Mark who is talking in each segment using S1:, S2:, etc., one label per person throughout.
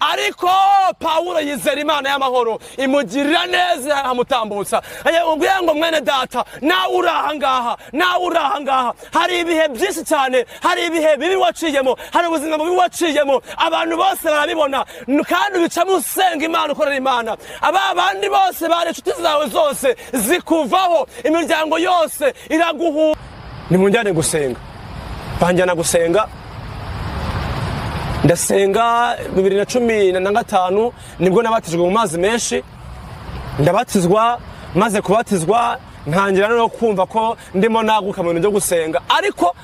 S1: Ariko Pawulo yizera Imana y'amahoro, imugirira neza, amutambutsa. Ubwiye ngo mwene data, nawe uri aha ngaha, nawe uri aha ngaha, hari ibihe byinshi cyane, hari ibihe bibi waciyemo, hari ubuzima bubi waciyemo, abantu bose barabibona, kandi ubicamo usenga Imana, ukorera Imana. Aba bandi bose bari inshuti zawe zose zikuvaho, imiryango yose iraguhu. Nimunjyane gusenga, banjyana gusenga, ndasenga 2015 nibwo nabatijwe mu mazi menshi, ndabatizwa. Maze kubatizwa ntangira no kumva ko ndimo naguka mu bintu byo gusenga, ariko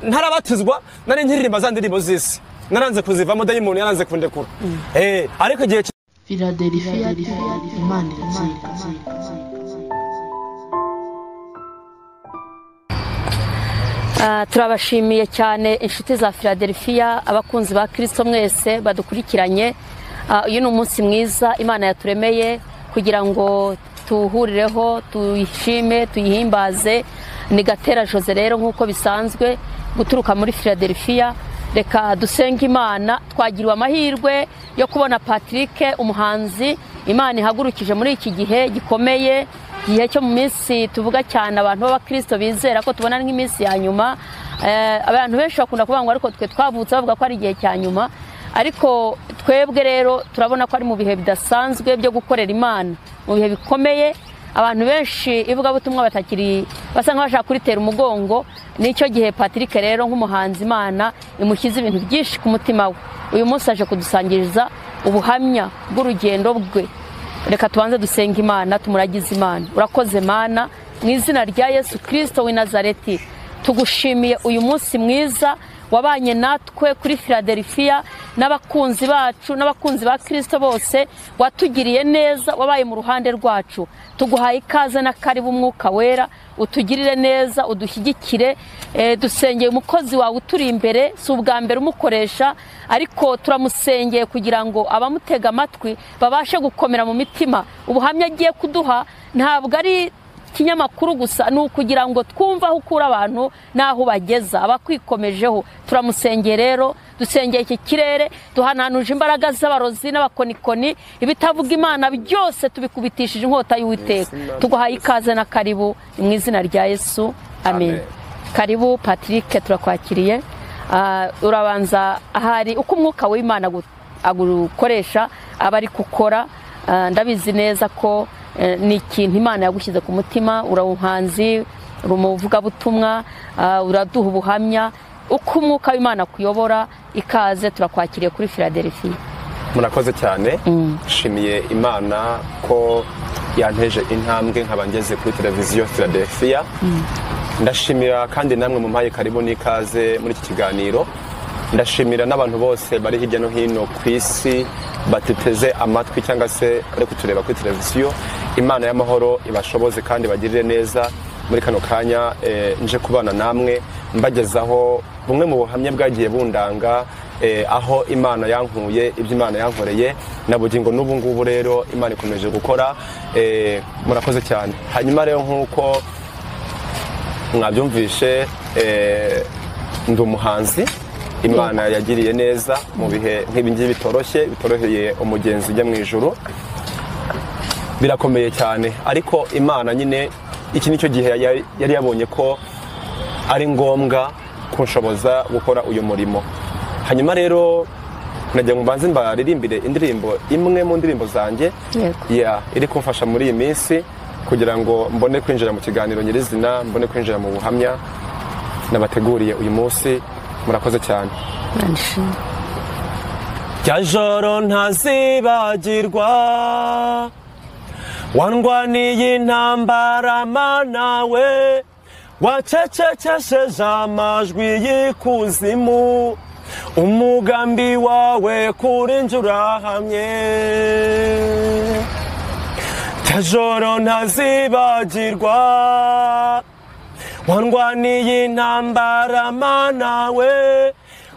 S1: ntarabatizwa nari nkiririmba za ndirimbo z'isi, naranze kuzivamo, dayimoni yaranze kundekura. Ariko igihe
S2: Philadelphia, Imana irakira.
S3: Turabashimiye cyane inshuti za Philadelphia, abakunzi ba Kristo mwese badukurikiranye. Uyu ni umunsi mwiza Imana yaturemeye kugira ngo tuhurireho, tuyishime, tuyihimbaze. Ni Gatera Jose rero nk'uko bisanzwe guturuka muri Philadelphia. Reka dusenge Imana. Twagiriwe amahirwe yo kubona Patrick umuhanzi Imana ihagurukije muri iki gihe gikomeye, igihe cyo mu minsi tuvuga cyane abantu b'abakristo bizera ko tubona nk'iminsi ya nyuma. Abantu benshi bakunda kuvuga ngo ariko twe twavutse bavuga ko ari igihe cya nyuma, ariko twebwe rero turabona ko ari mu bihe bidasanzwe byo gukorera Imana, mu bihe bikomeye. Abantu benshi ivugabutumwa batakiri, basa nk'abashaka kuritera umugongo. Nicyo gihe Patrick rero nk'umuhanzi Imana imushyize ibintu byinshi ku mutima we. Uyu munsi aje kudusangiriza ubuhamya bw'urugendo rwe. Reka tubanze dusenge Imana, tumuragize Imana. Urakoze Mana, mu izina rya Yesu Kristo w'i Nazareti, tugushimiye uyu munsi mwiza wabanye natwe kuri Philadelphia n'abakunzi bacu n'abakunzi ba Kristo bose. Watugiriye neza, wabaye mu ruhande rwacu. Tuguhaye ikaze na karibu, Umwuka Wera utugirire neza, udushyigikire. Dusengeye umukozi wawe uturi imbere, si ubwa mbere umukoresha, ariko turamusengeye kugira ngo abamutega amatwi babashe gukomera mu mitima. Ubuhamya agiye kuduha ntabwo ari kinyamakuru gusa, ni ukugira ngo twumve aho ukura abantu n'aho bageza abakwikomejeho. Turamusengeye rero, dusengeye iki kirere, duhananuje imbaraga z'abarozi n'abakonikoni, ibitavuga Imana byose tubikubitishije inkota y'Uwiteka. Tuguhaye ikaze na karibu mu izina rya Yesu, amen. Karibu Patrick, turakwakiriye. Urabanza ahari uko umwuka w'Imana agukoresha aba ari gukora. Ndabizi neza ko ni ikintu Imana yagushyize ku mutima, uri umuhanzi, uri umuvugabutumwa, uraduha ubuhamya uko umwuka w'Imana kuyobora. Ikaze, turakwakiriye kuri Philadelphia.
S1: Murakoze cyane. Nshimiye Imana ko yanteje intambwe nkaba ngeze kuri televiziyo Philadelphia. Ndashimira kandi namwe mumpaye karibu n'ikaze muri iki kiganiro. Ndashimira n'abantu bose bari hirya no hino ku isi batuteze amatwi cyangwa se bari kutureba kuri televiziyo. Imana y'amahoro ibashoboze kandi bagirire neza. Muri kano kanya nje kubana namwe mbagezaho bumwe mu buhamya bwagiye bundanga, aho Imana yankuye, ibyo Imana yankoreye na bugingo n'ubu ngubu rero Imana ikomeje gukora. Murakoze cyane. Hanyuma rero nk'uko mwabyumvishe, ndi umuhanzi Imana yagiriye neza mu bihe nk'ibi ngibi bitoroshye, bitoroheye umugenzi ujya mu ijuru, birakomeye cyane. Ariko Imana nyine iki nicyo gihe yari yabonye ko ari ngombwa kunshoboza gukora uyu murimo. Hanyuma rero nagira ngo mbanze mbaririmbire indirimbo imwe mu ndirimbo zanjye ya iri kumfasha muri iyi minsi kugira ngo mbone kwinjira mu kiganiro nyirizina, mbone kwinjira mu buhamya nabateguriye uyu munsi. Murakoze cyane. Rya joro ntazibagirwa, wandwaniye intambara Mana we, wacecekesheje amajwi y'ikuzimu, umugambi wawe kuri njye urahamye. Rya joro ntazibagirwa, wandwaniye intambara Mana we,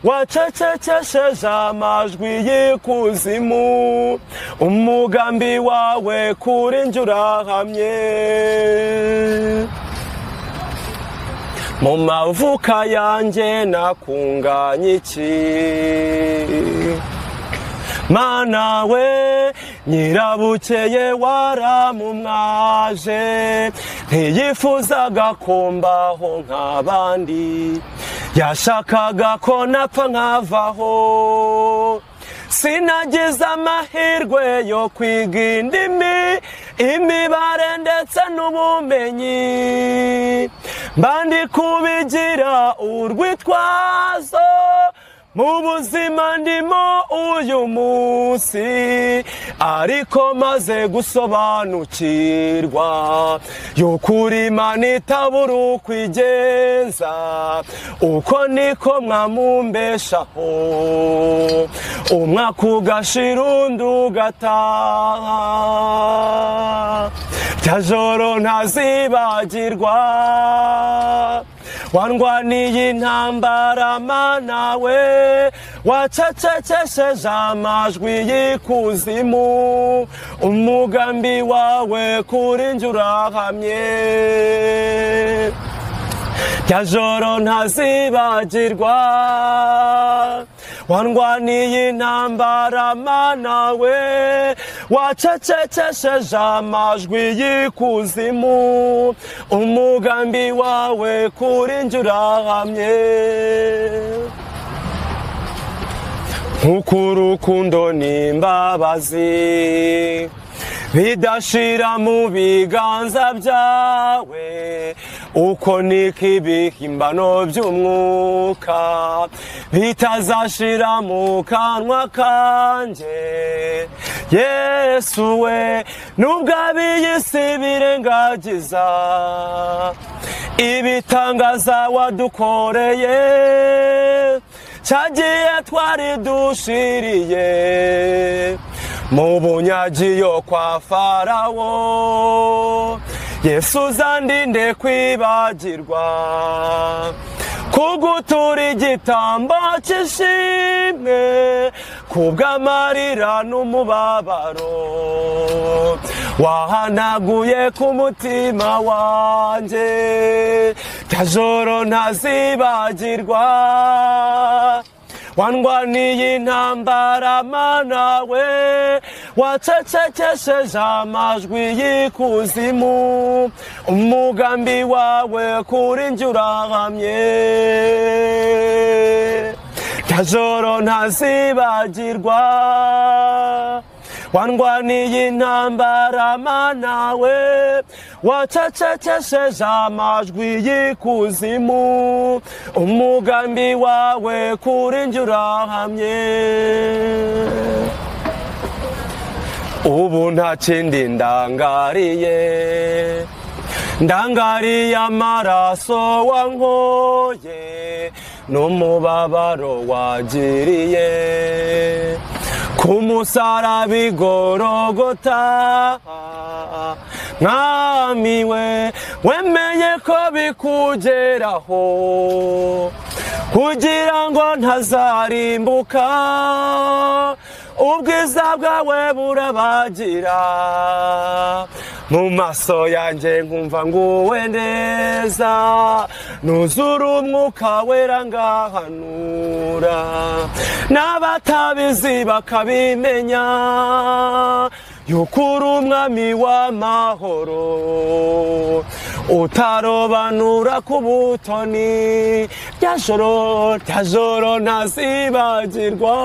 S1: wacecekesheje amajwi y'ikuzimu, umugambi wawe kuri njye urahamye. Mu mavuka yanjye nakunganya iki? Mana we nyirabukeye waramumwaje, ntiyifuzaga kumbaho nk'abandi, yashakaga ko napfa nkavaho. Sinagize amahirwe yo kwiga indimi, imibare ndetse n'ubumenyi, mbandi kubigira urwitwazo mu buzima ndimo uyu munsi. Ariko maze gusobanukirwa y'ukuri Imana itabura uko igenza, uko niko mwamumbeshaho, umwaka ugashira undi ugataha. Rya joro ntazibagirwa, wandwaniye intambara Mana we, wacecekesheje amajwi y'ikuzimu, umugambi wawe kuri njye urahamye. Rya joro ntazibagirwa, wandwaniye intambara Mana we, wacecekesheje amajwi y'ikuzimu, umugambi wawe kuri njye urahamye. Nkuko urukundo n'imbabazi bidashira mu biganza byawe, uko niko ibihimbano by'umwuka bitazashira mu kanwa kanjye. Yesu we, nubwo ab'iyi si birengagiza ibitangaza wadukoreye, cyagiye twari dushiriye mu bunyagiyo kwa Farawo. Yesu uzandinde kwibagirwa kugutura igitambo cy'ishimwe, kubw'amarira n'umubabaro wahanaguye ku mutima wanjye. Rya joro ntazibagirwa, wandwaniye intambara Mana we, wacecekesheje amajwi y'ikuzimu, umugambi wawe kuri njye urahamye. Rya joro ntazibagirwa, wandwaniye intambara Mana we, wacecekesheje amajwi y'ikuzimu, umugambi wawe kuri njye urahamye. Ubu nta kindi ndangariye, ndangariye amaraso wankoye n'umubabaro wagiriye ku musaraba i Gologota. Mwami we, wemeye ko bikugeraho kugira ngo ntazarimbuka, ubwiza bwawe burabagira mu maso yanjye, nkumva nguwe neza, nuzura umwuka wera ngahanura, n'abatabizi bakabimenya yuko uri umwami w'amahoro, utarobanura ku butoni. Rya joro ntazibagirwa,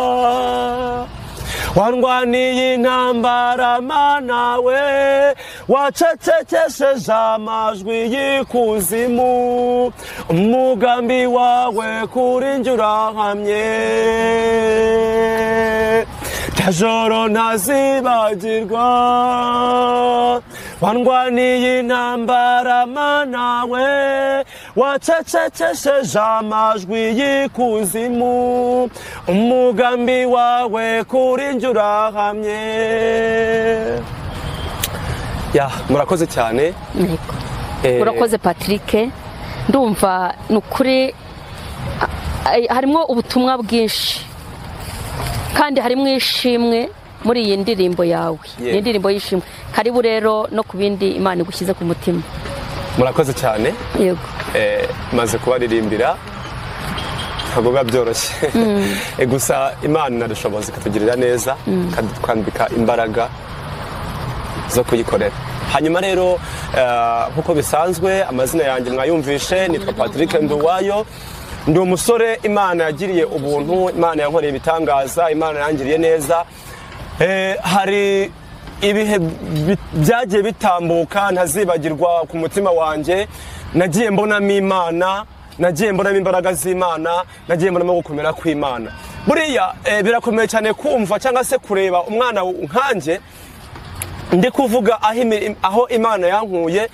S1: wandwaniye intambara Mana we, wacecekesheje amajwi y'ikuzimu, umugambi wawe kuri njye urahamye. Rya joro ntazibagirwa, wandwaniye intambara Mana we, wacecekesheje amajwi y'ikuzimu, umugambi wawe kuri njye urahamye. Ya, murakoze cyane.
S3: Urakoze Patrick, ndumva nukuri harimo ubutumwa bwinshi kandi harimo ishimwe muri iyi ndirimbo yawe. Ni indirimbo y'ishimwe. Karibu rero no kubindi Imana igushyize ku mutima.
S1: Murakoze cyane.
S3: Yego.
S1: Maze kubaririmbira Ntabwo biba byoroshye. Gusa Imana inadushoboza, ikatugirira neza, ikatwambika imbaraga zo kuyikorera. Hanyuma rero, nk'uko bisanzwe, amazina yanjye mwayumvishe, nitwa Patrick Nduwayo. Ndi umusore Imana yagiriye ubuntu, Imana yankoreye ibitangaza, Imana yangiriye neza. Hari ibihe byagiye bitambuka ntazibagirwa ku mutima wanjye. Nagiye mbonamo Imana, nagiye mbonamo imbaraga z'Imana, nagiye mbonamo gukomera kw'Imana. Buriya birakomeye cyane kumva cyangwa se kureba umwana nkanjye ndi kuvuga aho Imana yankuye.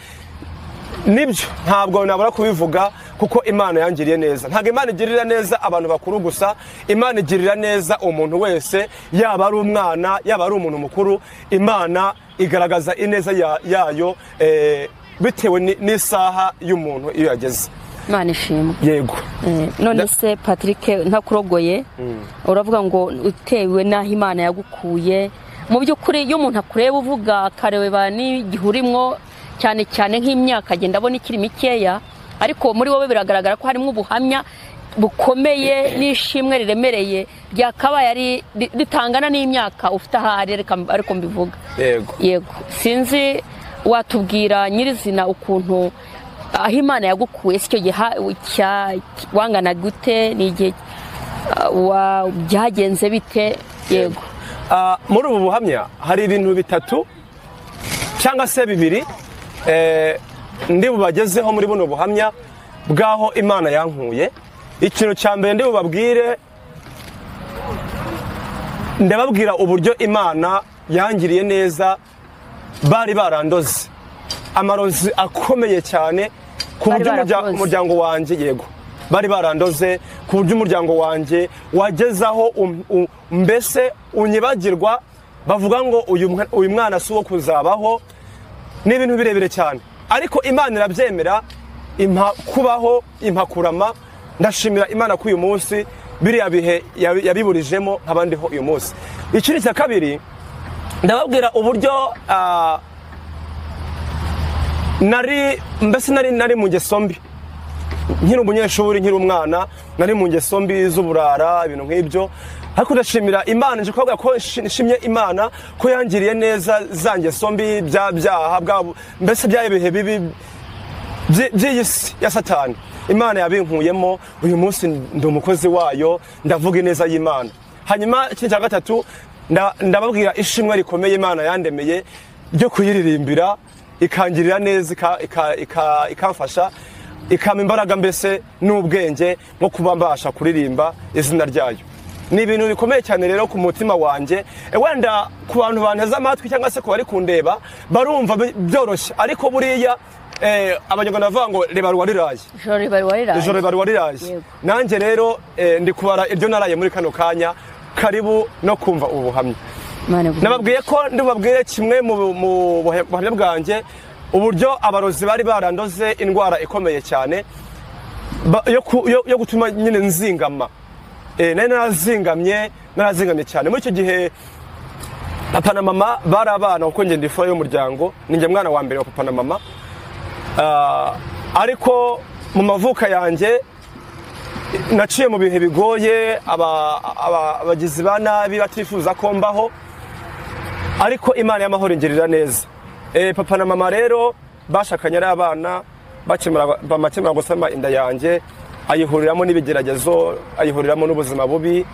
S1: Nibyo, ntabwo nabura kubivuga kuko Imana yangiriye neza. Ntabwo Imana igirira neza abantu bakuru gusa, Imana igirira neza umuntu wese, yaba ari umwana, yaba ari umuntu mukuru. Imana igaragaza ineza yayo bitewe n'isaha y'umuntu iyo yageze.
S3: Imana ishimwe.
S1: Yego.
S3: None se Patrick, ntakurogoye, uravuga ngo utewe n'aho Imana yagukuye. Mu by'ukuri iyo umuntu akureba uvuga, akareba n'igihe urimwo, cyane cyane nk'imyaka agenda abona ikiri mikeya, ariko muri wowe biragaragara ko harimo ubuhamya bukomeye n'ishimwe riremereye ryakabaye ari ritangana n'imyaka ufite ahari, reka ariko mbivuga.
S1: Yego.
S3: Yego, sinzi watubwira nyirizina ukuntu aho Imana yagukuye, si icyo gihe wangana gute, ni igihe byagenze bite? Yego.
S1: Muri ubu buhamya hari ibintu bitatu cyangwa se bibiri ndi bubagezeho muri buno buhamya bw'aho Imana yankuye. Ikintu cya mbere ndi bubabwire, ndababwira uburyo Imana yangiriye neza. Bari barandoze amarozi akomeye cyane ku
S3: Bari
S1: buryo
S3: barakuroze.
S1: umuryango wanjye, yego, bari barandoze ku buryo umuryango wanjye wagezaho mbese unyibagirwa, bavuga ngo uyu mwana si uwo kuzabaho. Ni ibintu birebire cyane, ariko Imana irabyemera, impa kubaho, impa kurama. Ndashimira Imana ko uyu munsi biriya bihe yabiburijemo nkaba ndiho uyu munsi. Ikindi cya kabiri, ndababwira uburyo nari mbese nari mu ngeso mbi nkiri umunyeshuri, nkiri umwana, nari mu ngeso mbi z'uburara, ibintu nk'ibyo. Ariko ndashimira Imana, nje kuvuga ko nshimye Imana ko yangiriye neza, za ngeso mbi, bya byaha mbese bya ibihe bibi by'iyi si ya Satani, Imana yabinkuyemo. Uyu munsi ndi umukozi wayo, ndavuga ineza y'Imana. Hanyuma ikindi cya gatatu, ndababwira ishimwe rikomeye Imana yandemeye ryo kuyiririmbira, ikangirira neza, ikamfasha, ikampa imbaraga mbese n'ubwenge nko kuba mbasha kuririmba izina ryayo. Ni ibintu bikomeye cyane rero ku mutima wanjye. Wenda ku bantu banteze amatwi cyangwa se ku bari kundeba barumva byoroshye, ariko buriya Abanyarwanda bavuga ngo reba ruwariraye.
S3: Ijoro riba wariraye.
S1: Ijoro riba ruwariraye.
S3: Yego.
S1: Nanjye rero ndi kubara iryo naraye muri kano kanya. Karibu no kumva ubu buhamya.
S3: Imana iguhe.
S1: Nababwiye ko ndibabwire kimwe mu buhamya bwanjye, uburyo abarozi bari barandoze indwara ikomeye cyane yo gutuma nyine nzingama. Nari narazingamye cyane. Muri icyo gihe papa na mama bari abana, kuko njye ndi imfura y'umuryango, ni njye mwana wa mbere wa papa na mama. Ariko mu mavuka yanjye naciye mu bihe bigoye, abagizi ba nabi batifuza ko mbaho, ariko Imana y'amahoro ingirira neza. Papa na mama rero bashakanye ari abana, bakimara gusama inda yanjye ayihuriramo n'ibigeragezo, ayihuriramo n'ubuzima bubi.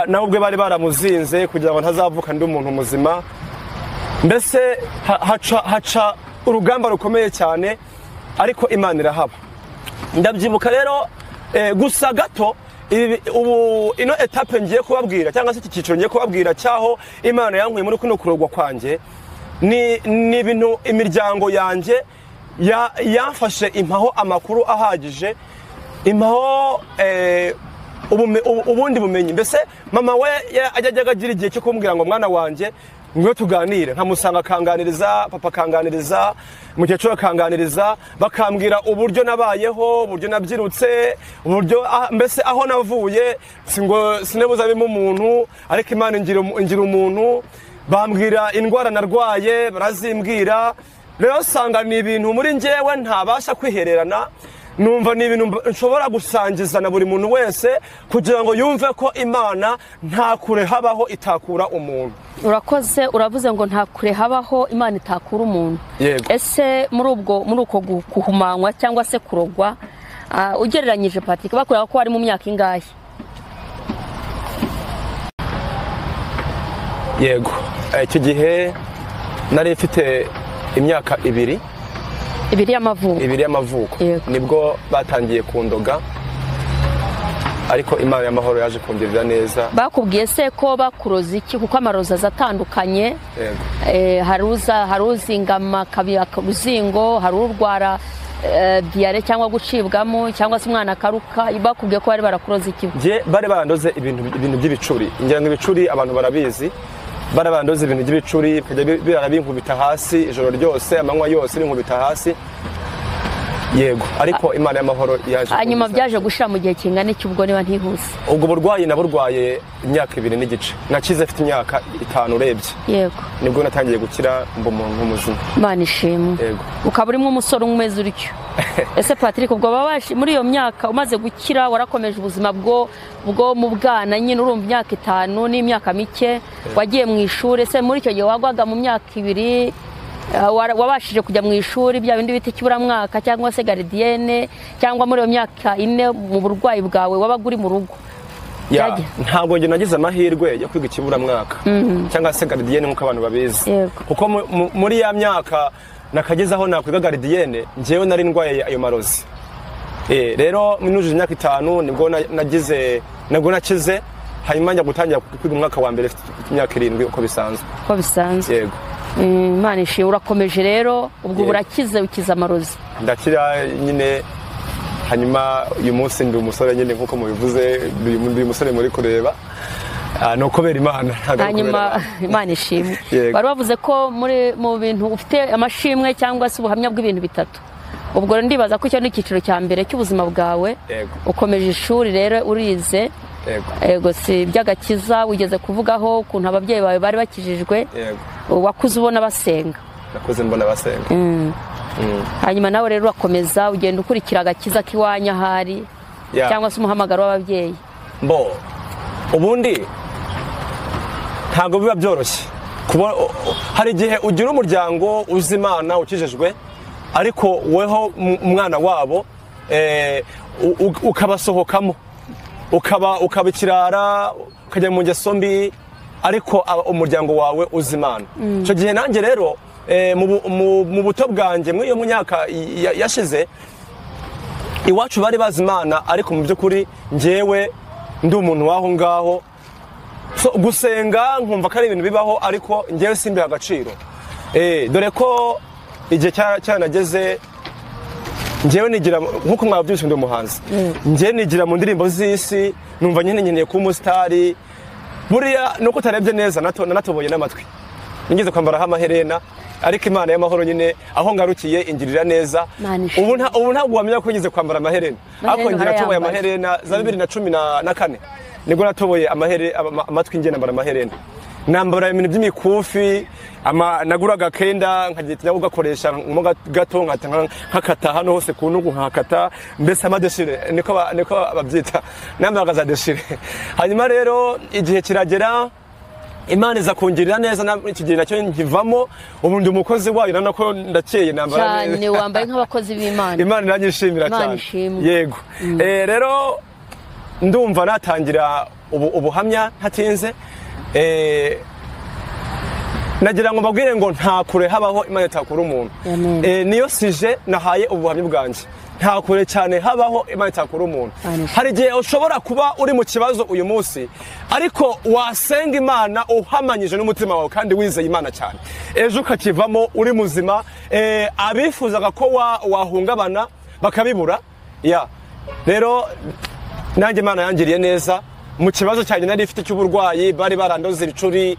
S1: Nawe ubwe bari baramuzinze kugira ngo ntazavuka ndi umuntu muzima. Mbese haca urugamba rukomeye cyane, ariko Imana irahaba. Ndabyibuka rero, gusa gato ubu ino etape ngiye kubabwira, cyangwa se iki cyiciro ngiye kubabwira cyaho Imana yankuye muri kuno kurogwa kwanjye, ni ibintu imiryango yanjye yamfashe impaho amakuru ahagije, impaho ubundi bumenyi. Mbese mama we ajyaga agira igihe cyo kumbwira ngo mwana wanjye ngwino tuganire, nkamusanga akanganiriza, papa akanganiriza, mukecuru akanganiriza, bakambwira uburyo nabayeho, uburyo nabyirutse, uburyo mbese aho navuye, singo sinebuza bimo umuntu, ariko Imana ingira umuntu. Bambwira indwara narwaye, barazimbwira. Rero usanga ni ibintu muri njyewe ntabasha kwihererana. Numva ni ibintu nshobora gusangiza na buri muntu wese kugira ngo yumve ko Imana nta kure habaho itakura umuntu.
S3: Urakoze, uravuze ngo nta kure habaho Imana itakura umuntu.
S1: Yego.
S3: Ese muri uko guhumanywa cyangwa se kurogwa, ugereranyije Patrick, bakureba ko wari mu myaka ingahe?
S1: Yego, icyo gihe nari mfite imyaka 2.
S3: 2 y'amavuko.
S1: 2 y'amavuko. Nibwo batangiye kundoga, ariko Imana y'amahoro yaje kungirira neza.
S3: Bakubwiye se ko bakuroza iki? Kuko amaroza atandukanye. Haruza ingama uruzingo, hari urwara diyare cyangwa gucibwamo cyangwa se umwana akaruka. Bakubwiye ko bari barakuroza iki?
S1: Nge bari barandoze ibintu by'ibicuri. Ngira ngo ibicuri abantu barabizi. Bari barandoze ibintu by'ibicuri bikajya birabinkubita hasi ijoro ryose, amanywa yose binkubita hasi. Yego, ariko Imana y'amahoro yaje.
S3: Hanyuma byaje gushira mu gihe kingana iki ubwo niba ntihuse?
S1: Ubwo burwayi naburwaye imyaka 2.5. Nakize afite imyaka 5 urebye.
S3: Yego.
S1: Nibwo natangiye gukira mba umuntu muzima.
S3: Imana ishimwe.
S1: Yego.
S3: Ukaba urimo umusore umeze utyo. Ese Patrick, ubwo babashi muri iyo myaka umaze gukira warakomeje ubuzima bwo mu bwana nyine, urumva imyaka 5 n'imyaka mike wagiye mu ishuri. Ese muri icyo gihe wagwaga mu myaka 2 wabashije kujya mu ishuri bya bindi bita ikiburamwaka cyangwa se gardienne, cyangwa muri iyo myaka 4 mu burwayi bwawe wabaga uri mu rugo?
S1: Ntabwo njye nagize amahirwe yo kwiga ikiburamwaka cyangwa se gardienne nk'uko abantu babizi, kuko muri ya myaka nakageze aho nakwiga gardienne njyewe nari ndwaye ayo marozi. Rero nujuje imyaka 5 nibwo nagize nabwo nakize, hanyuma njya gutangira kwiga umwaka wa mbere imyaka 7 uko bisanzwe.
S3: Uko bisanzwe.
S1: Yego.
S3: Imana ishimwe. Urakomeje rero ubwo burakize, ukiza amarozi.
S1: Ndakira nyine, hanyuma uyu munsi ndi umusore nyine nkuko mubivuze, ndi umusore muri kureba. No kubera Imana.
S3: Hanyuma Imana ishimwe. Bari bavuze ko muri mu bintu ufite amashimwe cyangwa se ubuhamya bw'ibintu 3. Ubwo ndibaza ko icyo ni icyiciro cya mbere cy'ubuzima bwawe. Ukomeje ishuri rero urize. Yego, si by'agakiza ugeze kuvugaho ukuntu ababyeyi bawe bari bakijijwe. Wakuze ubona basenga.
S1: Nakuze mbona basenga.
S3: Hanyuma nawe rero urakomeza ugenda ukurikira agakiza k'iwanyu ahari cyangwa se umuhamagaro w'ababyeyi.
S1: Mbo ubundi ntabwo biba byoroshye kuba hari igihe ugira umuryango uzi Imana ukijijwe, ariko weho umwana wabo ukabasohokamo, ukaba ikirara, ukajya mu ngeso mbi, ariko umuryango wawe uzi Imana. Icyo gihe nanjye rero mu buto bwanjye muri iyo myaka yashize iwacu bari bazi Imana, ariko mu by'ukuri njyewe ndi umuntu waho ngaho. So gusenga nkumva ko ari ibintu bibaho, ariko njyewe simbiha agaciro. Dore ko igihe cyanageze njyewe nigira nkuko mwabyumvise ndi umuhanzi, njyewe nigira mu ndirimbo z'isi, numva nyine nkeneye kuba umusitari. Buriya nuko utarebye neza nanatoboye n'amatwi, nigeze kwambaraho amaherena, ariko Imana y'amahoro nyine aho ngarukiye ingirira neza. Ubu ntabwo wamenya ko nigeze kwambara amaherena, ariko njye natoboye amaherena za 2014 nibwo natoboye amatwi, njye nambara amaherena, nambara ibintu by'imikufi, naguraga kenda nkagita ugakoresha mo gato nkakata hano hose ku ntugu nkakata, mbese amadeshire niko babyita, nambaraga za deshire. Hanyuma rero igihe kiragera Imana iza kungirira neza, iki gihe nacyo nkivamo, ubu ndi umukozi wayo, nana ko ndakeye nambara
S3: cyane, wambaye nk'abakozi b'Imana.
S1: Imana iranyishimira cyane. Yego. Rero ndumva natangira ubuhamya ntatinze. Nagira ngo mbabwire ngo nta kure habaho Imana itakura umuntu. Niyo sije nahaye ubuhamya bwanjye. Nta kure cyane habaho Imana itakura umuntu. Hari igihe ushobora kuba uri mu kibazo uyu munsi, ariko wasenga Imana uhamanyije n'umutima wawe kandi wizeye Imana cyane, ejo ukakivamo uri muzima. Abifuzaga ko wahungabana bakabibura. Rero nanjye Imana yangiriye neza mu kibazo cyanjye nari ifite cy'uburwayi, bari barandoze ibicuri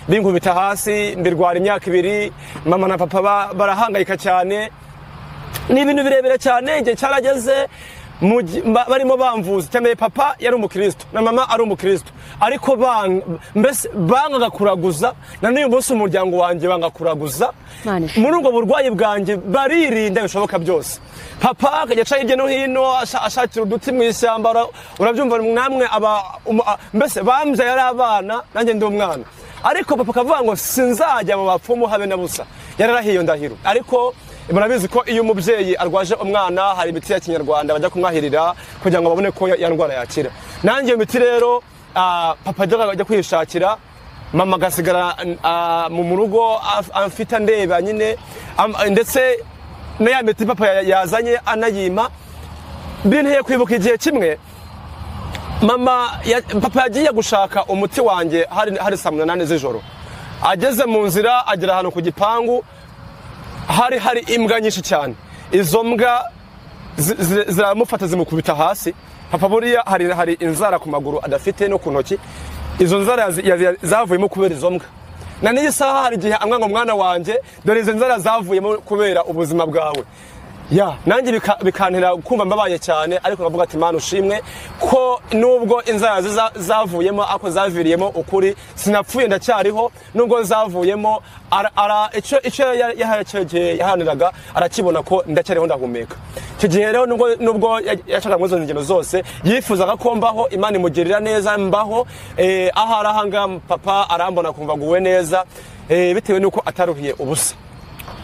S1: binkubita hasi, mbirwara imyaka 2, mama na papa barahangayika cyane. Ni ibintu birebire cyane. Igihe cyarageze Barimo bamvuza cyane. Papa yari umukristo na mama ari umukristo, ariko mbese bangaga kuraguza. Na n'uyu munsi umuryango wanjye banga kuraguza.
S3: Imana ishimwe.
S1: Muri ubwo burwayi bwanjye baririnda bishoboka byose. Papa akajya aca hirya no hino ashakira uduti mu ishyamba. Urabyumva namwe aba mbese bambyaye ari abana, nanjye ndi umwana, ariko papa akavuga ngo sinzajya mu bapfumu habe na busa. Yararahiye iyo ndahiro. Ariko murabizi ko iyo umubyeyi arwaje umwana hari imiti ya kinyarwanda bajya kumwahirira kugira ngo babone ko ya ndwara yakira. Nanjye iyo miti rero, papa ajya kwishakira, mama agasigara mu rugo amfite andeba nyine, ndetse na ya miti papa yazanye anayima. Binteye kwibuka igihe kimwe mama papa yagiye gushaka umuti wanjye, hari saa 8 z'ijoro. Ageze mu nzira agera ahantu ku gipangu hari imbwa nyinshi cyane. Izo mbwa ziramufata zimukubita hasi. Papa buriya hari inzara ku maguru adafite no ku ntoki. Izo nzara zavuyemo kubera izo mbwa. Na n'iyi saha hari igihe ambwa ngo mwana wanjye, dore izo nzara zavuyemo kubera ubuzima bwawe. Ya nanjye bikantera kumva mbabaye cyane, ariko nkavuga ati Mana ushimwe ko nubwo inzara zavuyemo ako zaviriyemo ukuri, sinapfuye, ndacyariho. Nubwo zavuyemo icyo yaharaniraga arakibona ko ndacyariho, ndahumeka. Icyo gihe rero nubwo yacaga muri izo ngendo zose yifuzaga ko mbaho, Imana imugirira neza mbaho. Aho ari ahangaha papa arambona kumva aguwe neza, bitewe n'uko ataruhiye ubusa.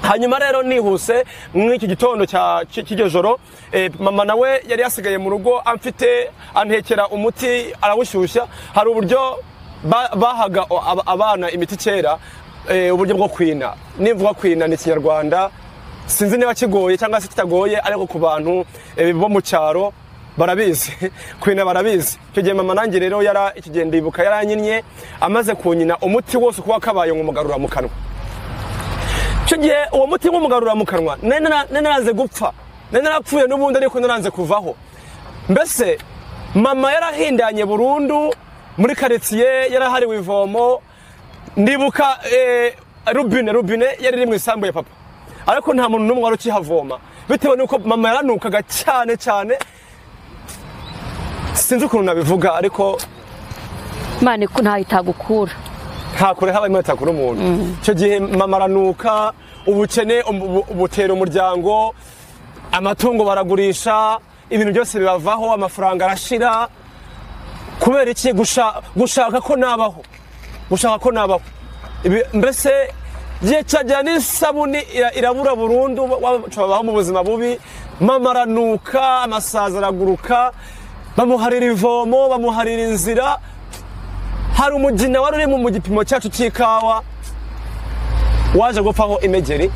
S1: Hanyuma rero nihuse mw'iki gitondo cy'iryo joro, mama nawe yari yasigaye mu rugo amfite, antekera umuti arawushyushya. Hari uburyo bahaga abana imiti kera, uburyo bwo kwina. Nimvuga kwina ni ikinyarwanda, sinzi niba kigoye cyangwa se kitagoye, ariko ku bantu bo mu cyaro barabizi, kwina barabizi. Icyo gihe mama nanjye rero icyo gihe ndibuka yaranyinnye, amaze kunyina umuti wose uko wakabaye nkumugarura mu kanwa. Icyo gihe uwo muti nk'umugarura mu kanwa nari naranze gupfa, nari narapfuye n'ubundi, ariko naranze kuvaho. Mbese mama yarahindanye burundu muri karitsiye, yarahariwe ivomo. Ndibuka rubine yari iri mu isambu ya papa, ariko nta muntu n'umwe wari ukihavoma bitewe n'uko mama yaranukaga cyane cyane. Sinzi ukuntu nabivuga, ariko
S3: Imana ntaho itagukura.
S1: Nta kure haba Imana itakura umuntu. Icyo gihe mama aranuka, ubukene butera umuryango, amatungo baragurisha, ibintu byose bibavaho, amafaranga arashira. Kubera iki? Gushaka ko nabaho, gushaka ko nabaho. Mbese igihe cyagera n'isabuni irabura burundu, babaho mu buzima bubi. Mama aranuka, amasazi araguruka, bamuharira ivomo, bamuharira inzira. Hari umugina wari uri mu gipimo cyacu cy'ikawa waje gupfaho imegeri.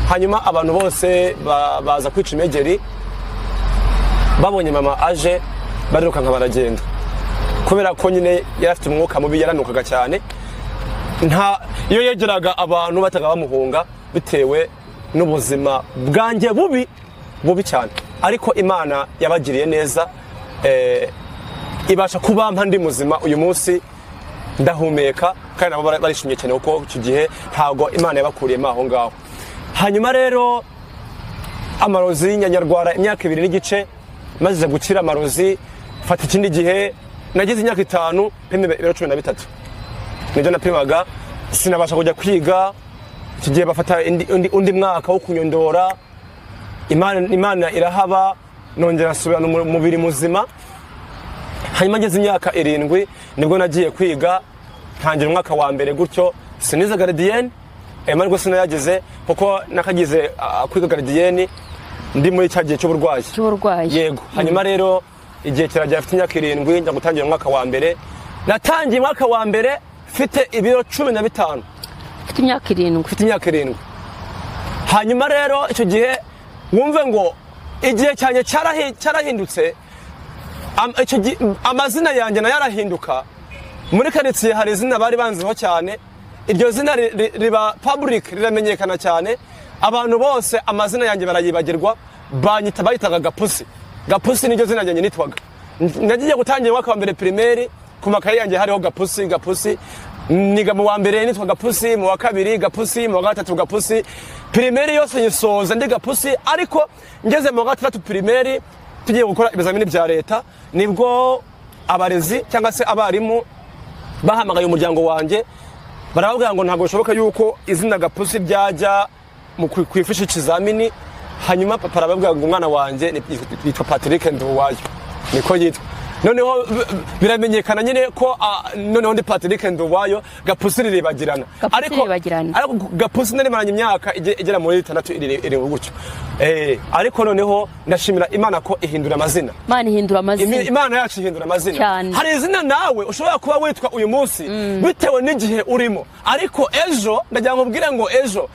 S1: Hanyuma abantu bose baza kwica imegeri, babonye mama aje barirukanka baragenda, kubera ko nyine yari afite umwuka mubi, yaranukaga cyane. Nta iyo yegeraga abantu bataga bamuhunga bitewe n'ubuzima bwanjye bubi bubi cyane. Ariko Imana yabagiriye neza, ibasha kubampa ndi muzima uyu munsi ndahumeka, kandi nabo barishimye cyane kuko icyo gihe ntabwo Imana yabakuriyemo aho ngaho. Hanyuma rero amarozi nyanyarwara imyaka 2 n'igice, maze gukira amarozi mfata ikindi gihe nagize imyaka 5 pima ibiro 13 nibyo napimaga. Sinabasha kujya kwiga iki gihe, bafata undi mwaka wo kunyondora. Imana irahaba, nongera nsubirana umubiri muzima. Hanyuma ngeze imyaka 7 nibwo nagiye kwiga, ntangira umwaka wa mbere gutyo. Sinize gardienne, amahirwe sinayagize kuko nakagize kwiga gardienne ndi muri cya gihe cy'uburwayi.
S3: Cy'uburwayi.
S1: Yego. Hanyuma rero igihe kiragera mfite imyaka 7 njya gutangira umwaka wa mbere. Natangiye umwaka wa mbere mfite ibiro 15.
S3: Mfite imyaka 7.
S1: Mfite imyaka 7. Hanyuma rero icyo gihe wumve ngo igihe cyanjye cyarahindutse, amazina yanjye nayo yarahinduka. Muri karitsiye hari izina bari banziho cyane, iryo zina riba public, riramenyekana cyane. Abantu bose amazina yanjye barayibagirwa, bayitaga Gapusi. Gapusi niryo zina ryanjye nitwaga. Nagiye gutangira umwaka wa mbere primaire, ku makaye yanjye hariho Gapusi, Gapusi. Niga mu wa mbere nitwa Gapusi, mu wa kabiri Gapusi, mu wa gatatu Gapusi. Primaire yose nyisoza ndi Gapusi, ariko ngeze mu wa gatandatu primaire Tugiye gukora ibizamini bya leta, nibwo abarezi cyangwa se abarimu bahamagaye umuryango wanjye, barababwira ngo ntabwo bishoboka yuko izina Gapusi ryajya mu kwifasha ikizamini. Hanyuma papa arababwira ngo umwana wanjye yitwa Patrick Nduwayo, niko yitwa. Noneho biramenyekana nyine ko noneho ndi Patrick Nduwayo, Gapusi riribagirana.
S3: Gapusi riribagirana.
S1: Ariko Gapusi narimaranye imyaka igera muri 6 iri gutyo. Ariko noneho ndashimira Imana ko ihindura amazina.
S3: Imana ihindura amazina.
S1: Imana yacu ihindura amazina.
S3: Cyane.
S1: Hari izina nawe ushobora kuba witwa uyu munsi bitewe n'igihe urimo, ariko ejo ndagira ngo ubwire ngo ejo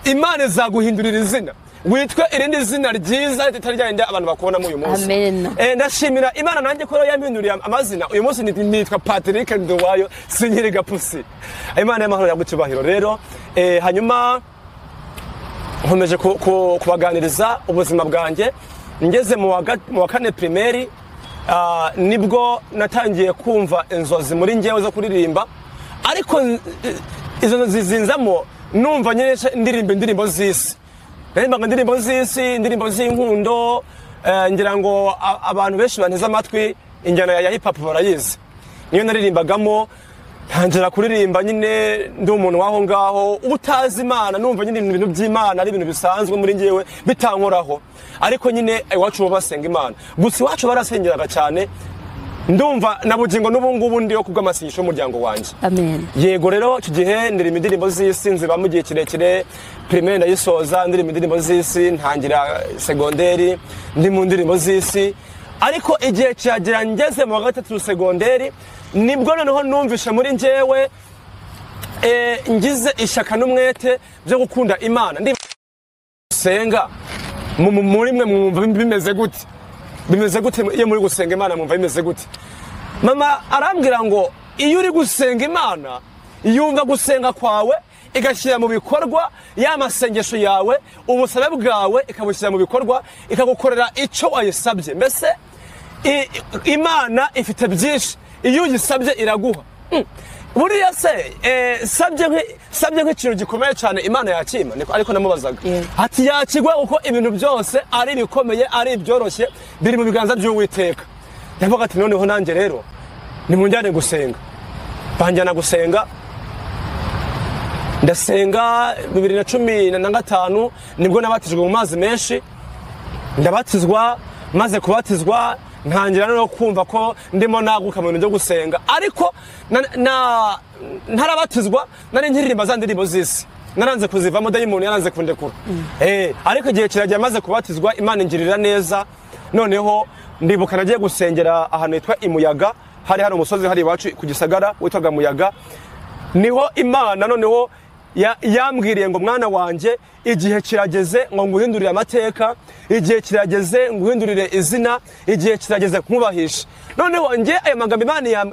S1: Imana izaguhindurira izina, witwe irindi zina ryiza ritari ryarindi abantu bakubonamo uyu munsi.
S3: Amen.
S1: Ndashimira Imana nanjye ko yampinduriye amazina. Uyu munsi nitwa Patrick Nduwayo, sinkiri Gapusi. Imana y'amahoro yagucyubahiro rero. Hanyuma nkomeje kubaganiriza ubuzima bwanjye. Ngeze mu wa kane primaire, nibwo natangiye kumva inzozi muri njyewe zo kuririmba, ariko izo nzozi zinzamo numva nyine ndirimba indirimbo z'isi. Naririmbaga indirimbo z'isi, indirimbo z'inkundo, ngira ngo abantu benshi banteze amatwi injyana ya hip hop barayizi. Niyo naririmbagamo, ntangira kuririmba nyine ndi umuntu w'aho ngaho utazi Imana, numva nyine ibintu by'Imana ari ibintu bisanzwe muri njyewe bitankoraho. Ariko nyine iwacu bo basenga Imana, gusa iwacu barasengeraga cyane. Ndumva na bugingo n'ubu ngubu ndiyo kubw'amasengesho y'umuryango wanjye.
S3: Amen.
S1: Yego rero icyo gihe ndirimba indirimbo z'isi, nzibamo igihe kirekire. Primaire ndayisoza ndirimba indirimbo z'isi, ntangira segonderi ndi mu ndirimbo z'isi. Ariko igihe kiragera ngeze mu wa gatatu segonderi, nibwo noneho numvishe muri njyewe ngize ishyaka n'umwete byo gukunda Imana. Ndi gusenga muri mwe mwumva bimeze gute? Bimeze gute iyo muri gusenga Imana mwumva bimeze gute? Mama arambwira ngo iyo uri gusenga Imana yumva gusenga kwawe, igashyira mu bikorwa ya masengesho yawe, ubusabe bwawe ikabushyira mu bikorwa, ikagukorera icyo wayisabye. Mbese Imana ifite byinshi, iyo uyisabye iraguha. Buriya se sabye nk'ikintu gikomeye cyane Imana yakima, niko ariko namubazaga. Ati yakigwa kuko ibintu byose ari ibikomeye ari ibyoroshye biri mu biganza by'Uwiteka. Ndavuga ati noneho nanjye rero nimunjyane gusenga. Banjyana gusenga, ndasenga 2015 nibwo nabatijwe mu mazi menshi. Ndabatizwa, maze kubatizwa ntangira no kumva ko ndimo naguka mu bintu byo gusenga. Ariko ntarabatizwa nari nkiririmba za ndirimbo z'isi, naranze kuzivamo, dayimoni yaranze kundekura. Ariko igihe kiragera maze kubatizwa Imana ingirira neza. Noneho ndibuka nagiye gusengera ahantu hitwa Imuyaga, hari umusozi hari iwacu ku Gisagara witwaga Muyaga. Niho Imana noneho yambwiriye ngo mwana wanjye igihe kirageze ngo nguhindurire amateka, igihe kirageze nguhindurire izina, igihe kirageze nkubahishe. Noneho njye ayo magambo Imana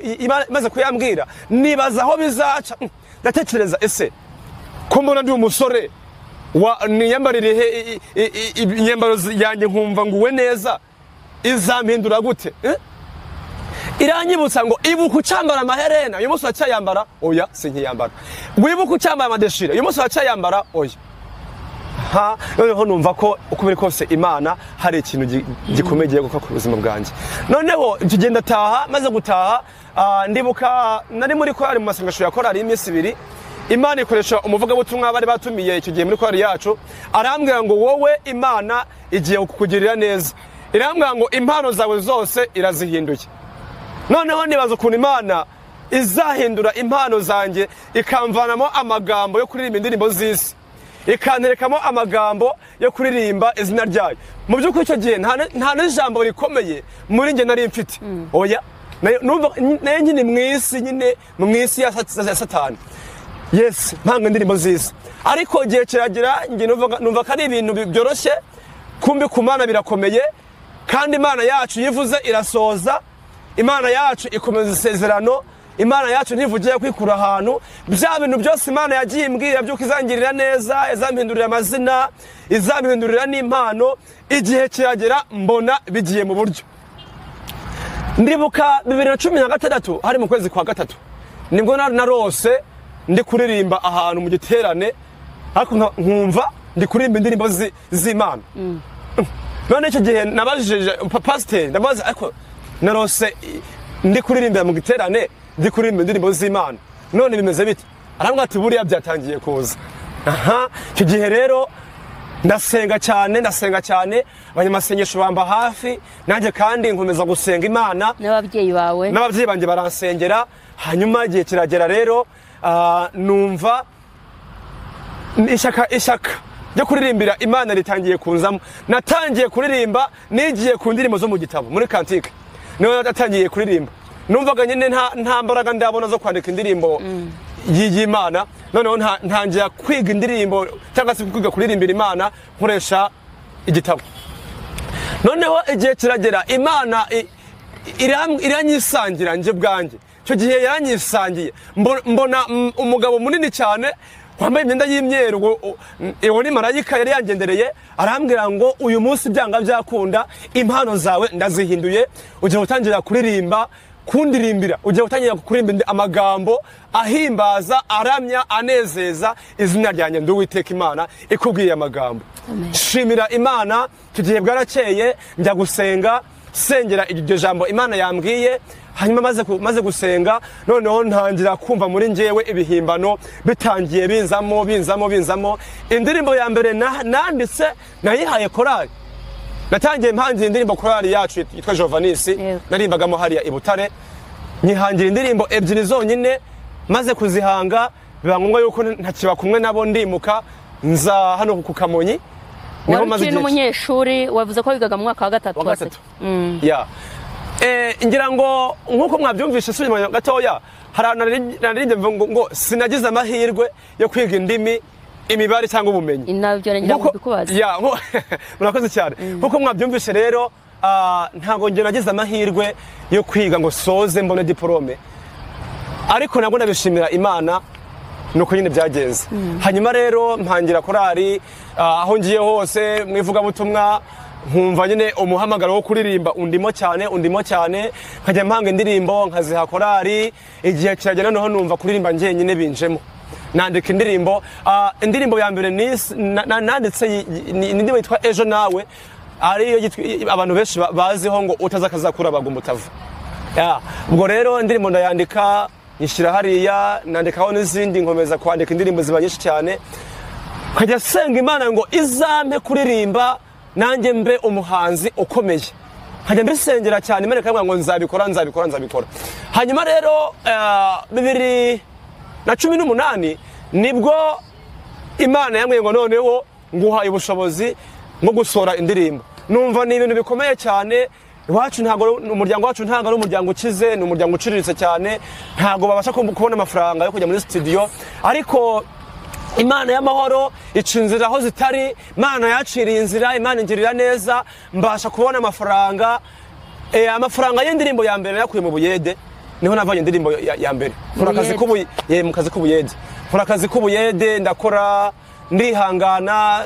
S1: imaze kuyambwira nibaza aho bizaca. Ndatekereza ese ko mbona ndi umusore wa niyambarire imyambaro yanjye nkumva nguwe neza, izampindura gute? Iranyibutsa ngo ibuka ucyambara amaherena uyu munsi uracyayambara? Oya, sinkiyambara. Wibuka ucyambara amadeshire uyu munsi uracyayambara? Oya. Ha, noneho numva ko uko biri kose Imana hari ikintu gikomeye giye gukora ku buzima bwanjye. Noneho tugenda taha, maze gutaha ndibuka nari muri korali mu masengesho ya korali y'iminsi ibiri. Imana ikoresha umuvugabutumwa bari batumiye icyo gihe muri korali yacu, arambwira ngo wowe Imana igiye kukugirira neza. Irambwira ngo impano zawe zose irazihinduye. Noneho nibaza ukuntu Imana izahindura impano zanjye, ikamvanamo amagambo yo kuririmba indirimbo z'isi, ikanterekamo amagambo yo kuririmba izina ryayo. Mu by'ukuri icyo gihe nta n'ijambo rikomeye muri njye nari mfite. Oya, nayo nyine mu isi, nyine mu isi ya Satani. Yes, mpanga indirimbo z'isi. Ariko igihe kiragira njye numva ko ari ibintu byoroshye, kumbi ku Mana birakomeye, kandi Imana yacu yivuze irasoza. Imana yacu ikomeza isezerano, Imana yacu ntivugiye kwikura ahantu. Bya bintu byose Imana yagiye imbwira by'uko izangirira neza, izampindurira amazina, izampindurira n'impano, igihe kiragera mbona bigiye mu buryo. Ndibuka 2016 hari mu kwezi kwa gatatu, nibwo narose ndi kuririmba ahantu mu giterane, ariko nkumva ndi kuririmba indirimbo z'Imana. None icyo gihe nabajije pasiteri, ndamubaza, ariko narose ndi kuririmbira mu giterane, ndi kuririmba indirimbo z'Imana, none bimeze bite? Arambwira ati buriya byatangiye kuza. Aha, icyo gihe rero ndasenga cyane, ndasenga cyane, abanyamasengesho bamba hafi nanjye, kandi nkomeza gusenga Imana.
S3: N'ababyeyi bawe?
S1: N'ababyeyi banjye baransengera. Hanyuma igihe kiragera rero, numva ishyaka ryo kuririmbira Imana ritangiye kunzamo. Natangiye kuririmba nigiye ku ndirimbo zo mu gitabo, muri cantique niho natangiye kuririmba. Numvaga nyine nta mbaraga ndabona zo kwandika indirimbo y'Imana. Noneho ntangira kwiga indirimbo, cyangwa se kwiga kuririmbira Imana nkoresha igitabo. Noneho igihe kiragera, Imana iranyisangira njye bwanjye. Icyo gihe yaranyisangiye, mbona umugabo munini cyane wambaye imyenda y'imyeru, uwo ni marayika yari yangendereye. Arambwira ngo uyu munsi byanga byakunda impano zawe ndazihinduye, ugiye gutangira kuririmba, kundirimbira, ugiye gutangira kuririmba amagambo ahimbaza, aramya, anezeza izina ryanjye, ndi Uwiteka Imana ikubwiye amagambo. Shimira Imana. Icyo gihe bwarakeye, njya gusenga, sengera iryo jambo Imana yambwiye. Hanyuma maze gusenga, noneho ntangira kumva muri njyewe ibihimbano bitangiye binzamo, binzamo, binzamo. Indirimbo ya mbere nanditse nayihaye korali. Natangiye mpangira indirimbo korali yacu yitwa Jovanisi, narimbagamo hariya i Butare. Nyihangira indirimbo ebyiri zonyine. Maze kuzihanga biba ngombwa yuko ntakiba kumwe nabo, ndimuka nza hano ku Kamonyi.
S3: Wari ukiri n'umunyeshuri, wavuze ko wigaga mu mwaka wa gatatu.
S1: Wa gatatu. Ya. Ngira ngo nk'uko mwabyumvishe, subira gatoya, hari ahantu naririmbye ngo sinagize amahirwe yo kwiga indimi, imibare cyangwa ubumenyi.
S3: Nabyo ngira ngo mbikubaze.
S1: Ya, murakoze cyane. Nk'uko mwabyumvishe rero, ntabwo njye nagize amahirwe yo kwiga ngo soze mbone diplome, ariko nabwo ndabishimira Imana nuko nyine byagenze. Hanyuma rero mpangira korali, aho ngiye hose mu ivugabutumwa nkumva nyine umuhamagaro wo kuririmba undimo cyane, undimo cyane, nkajya mpanga indirimbo nkaziha korali. Igihe kiragera noneho numva kuririmba njyenyine binjemo, nandika indirimbo. Indirimbo ya mbere nanditse ni indirimbo yitwa Ejo Nawe, ariyo abantu benshi baziho ngo utaza akazakura bagwa umutavu. Ubwo rero indirimbo ndayandika, nyishyira hariya, nandikaho n'izindi, nkomeza kwandika indirimbo ziba nyinshi cyane. Nkajya senga Imana ngo izampe kuririmba nanjye mbe umuhanzi ukomeye. Nkajya mbisengera cyane, Imana ikambwira ngo nzabikora, nzabikora, nzabikora. Hanyuma rero 2018 nibwo Imana yambwiye ngo noneho nguhaye ubushobozi bwo gusohora indirimbo. Numva ni ibintu bikomeye cyane. Iwacu ntabwo, umuryango wacu ntabwo ari umuryango ukize, ni umuryango uciriritse cyane, ntabwo babasha kubona amafaranga yo kujya muri studio. Ariko Imana y'amahoro ica inzira aho zitari. Imana yaciriye inzira, Imana ingirira neza, mbasha kubona amafaranga. Amafaranga y'indirimbo ya mbere nayakuye mu buyede, niho navanye indirimbo ya mbere. Nkora akazi mu kazi k'ubuyede, nkora akazi k'ubuyede, ndakora, ndihangana,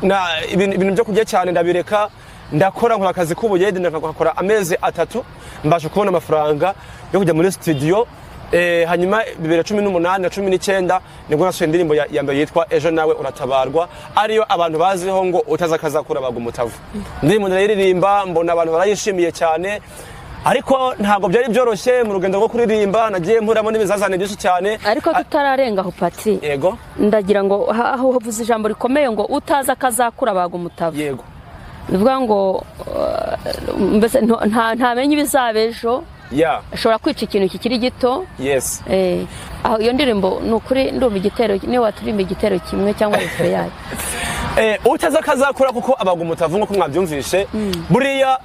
S1: na ibintu byo kurya cyane ndabireka, ndakora, nkora akazi k'ubuyede, ndakora amezi 3, mbasha kubona amafaranga yo kujya muri studio. Hanyuma 2018 na 19 nibwo nasohoye indirimbo ya mbere yitwa Ejo Nawe Uratabarwa, ariyo abantu baziho ngo utaza akazakura bagwa umutavu. Indirimbo ndayiririmba, mbona abantu barayishimiye cyane, ariko ntabwo byari byoroshye mu rugendo rwo kuririmba, nagiye mpuramo n'ibizazane byinshi cyane.
S3: Ariko tutararenga aho, Pati,
S1: yego,
S3: ndagira ngo aho uvuze ijambo rikomeye ngo utaza akazakura bagwa umutavu.
S1: Yego.
S3: Bivuga ngo mbese ntamenye ibizaba ejo. Ashobora kwica ikintu kikiri gito.
S1: Yes.
S3: Aho iyo ndirimbo ni ukuri ndumva igitero, niyo waturimba igitero kimwe cyangwa ife yayo.
S1: Utaza akazakura kuko abagwa umutavu nk'uko mwabyumvishe. Buriya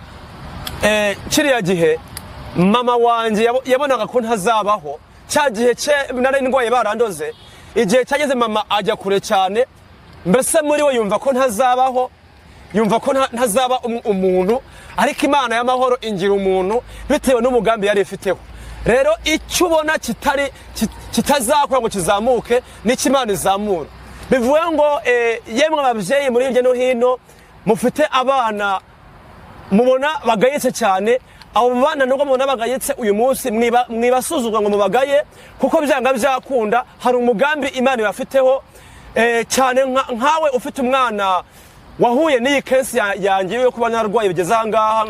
S1: kiriya gihe mama wanjye yabonaga ko ntazabaho, cya gihe cye nari ndwaye barandoze, igihe cyageze mama ajya kure cyane, mbese muri we yumva ko ntazabaho, yumva ko ntazaba umuntu, ariko Imana y'amahoro ingira umuntu bitewe n'umugambi yari ifiteho. Rero icyo ubona kitari kitazakora ngo kizamuke, nicyo Imana izamura. Bivuye ngo yemwe ababyeyi muri hirya no hino mufite abana mubona bagayitse cyane, abo bana nubwo mubona bagayitse uyu munsi mwibasuzugwa ngo mubagaye, kuko byanga byakunda hari umugambi Imana ibafiteho. Cyane nkawe ufite umwana Wahuye n'iyi case yanjye yo kuba narwaye bigeze aha ngaha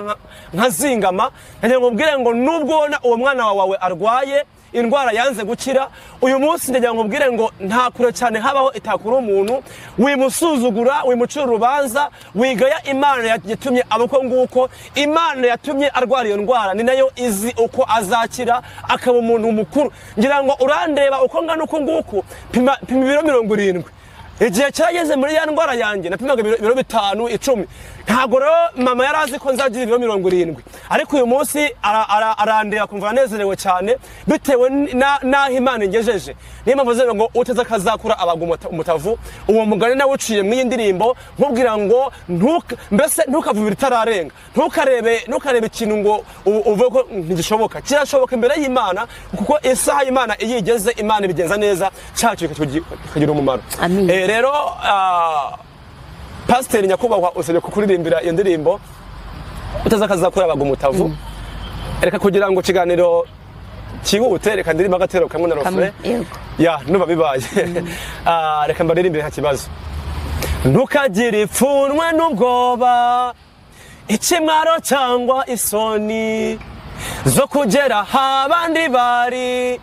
S1: nkazingama, ndagira ngo nkubwire ngo nubwo ubona uwo mwana wawe arwaye indwara yanze gukira, uyu munsi ndagira ngo nkubwire ngo nta kure cyane habaho itakura umuntu. Wimusuzugura, wimucira urubanza, wigaya Imana yatumye aba uko nguko. Imana yatumye arwara iyo ndwara ni nayo izi uko azakira akaba umuntu mukuru. Ngira ngo urandeba uko ngana uko nguku, pima, pima ibiro 70. Igihe cyageze muri ya ndwara yanjye napimaga ibiro 5, 10. Ntabwo rero mama yari azi ko nzagira ibiro 70, ariko uyu munsi arandeba kumva anezerewe cyane bitewe n'aho Imana ingejeje. Niyo mpamvu mvuze ngo uteze akazakura abaga umutavu. Uwo mugani nawe uciye mu iyi ndirimbo nkubwira ngo mbese ntukavubire itararenga, ntukarebe ikintu ngo uvuge ko ntigishoboka. Kirashoboka imbere y'Imana, kuko isaha y'Imana iyo igeze Imana ibigenza neza, cyacu kikagira umumaro.
S3: Amin.
S1: Rero pasiteri nyakubahwa usabye kukuririmbira iyo ndirimbo utaza akazakura abaga umutavu. Reka kugira ngo ikiganiro cyihute, reka ndirimbe agatero kamwe na
S3: Kamwe,
S1: refrain.
S3: Yego.
S1: Ya nuba bibaye. Reka mbaririmbire nta kibazo. Ntukagire ipfunwe n'ubwoba, ikimwaro cyangwa isoni zo kugera aho abandi bari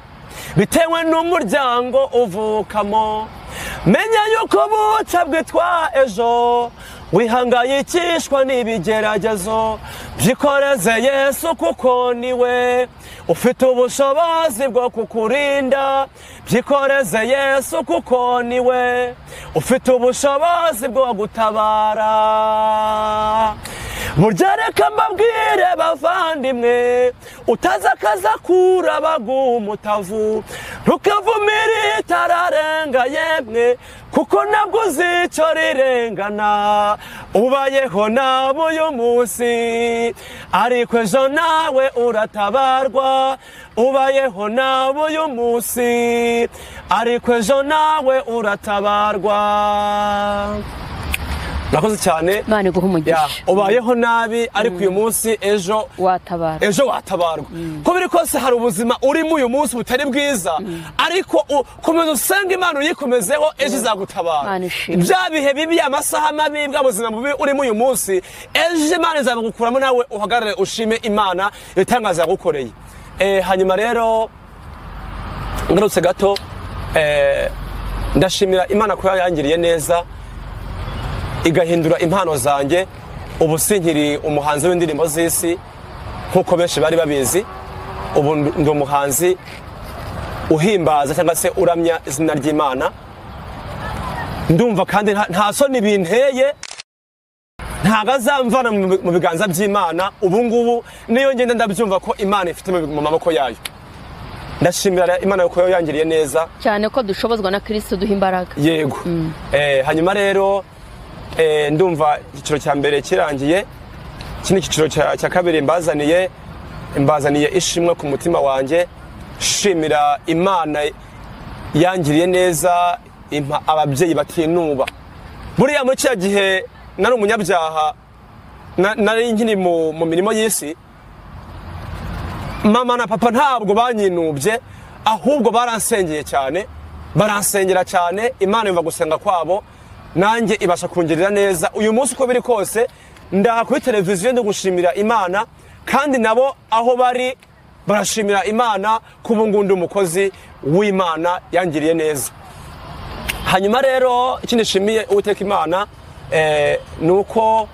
S1: bitewe n'umuryango uvukamo. Menya yuko buca bwitwa ejo, wihangayikishwa n'ibigeragezo, byikoreze Yesu kuko niwe ufite ubushobozi bwo kukurinda. Byikoreze Yesu kuko niwe ufite ubushobozi bwo gutabara. Burya reka mbabwire bavandimwe, utaza akazakura baguha umutavu. Ntukavumire itararenga yemwe, kuko nabwo uzi icyo rirengana. Ubayeho nabi uyu munsi, ariko ejo nawe uratabarwa. Ubayeho nabi uyu munsi, ariko ejo nawe uratabarwa. Murakoze cyane.
S3: Imana iguhe
S1: Ya,
S3: umugisha.
S1: ubayeho nabi ariko uyu munsi, ejo
S3: Watabara.
S1: Ejo watabarwa. Ko biri kose hari ubuzima urimo uyu munsi butari bwiza, ariko komeza usenge Imana, uyikomezeho, ejo izagutabara.
S3: Imana ishimwe.
S1: Bya bihe bibi, amasaha mabi, bwa buzima bubi urimo uyu munsi, ejo Imana izabugukuramo, nawe uhagarare ushime Imana ibitangaza yagukoreye. Hanyuma rero ngarutse gato, ndashimira Imana ko yangiriye neza igahindura impano zanjye. Ubu sinkiri umuhanzi w'indirimbo z'isi nk'uko benshi bari babizi. Ubu ndi umuhanzi uhimbaza cyangwa se uramya izina ry'Imana. Ndumva kandi nta soni binteye, ntabwo azamvana mu biganza by'Imana. Ubu ngubu niyo ngenda ndabyumva ko Imana ifite mu maboko yayo. Ndashimira Imana ko yangiriye neza.
S3: Cyane ko dushobozwa na Kristo duha imbaraga.
S1: Yego. Hanyuma rero ndumva icyiciro cya mbere kirangiye. Iki ni icyiciro cya kabiri mbazaniye ishimwe ku mutima wanjye, shimira Imana yangiriye neza impa ababyeyi batinuba. Buriya muri kiriya gihe nari umunyabyaha, nari nkiri mu mirimo y'isi, mama na papa ntabwo banyinubye, ahubwo baransengeye cyane, baransengera cyane. Imana yumva gusenga kwabo, nanjye ibasha kungirira neza. Uyu munsi uko biri kose ndaha kuri televiziyo ndi gushimira Imana, kandi nabo aho bari barashimira Imana ko ubu ngubu ndi umukozi w'Imana yangiriye neza. Hanyuma rero ikindi nshimiye Uwiteka Imana, ni uko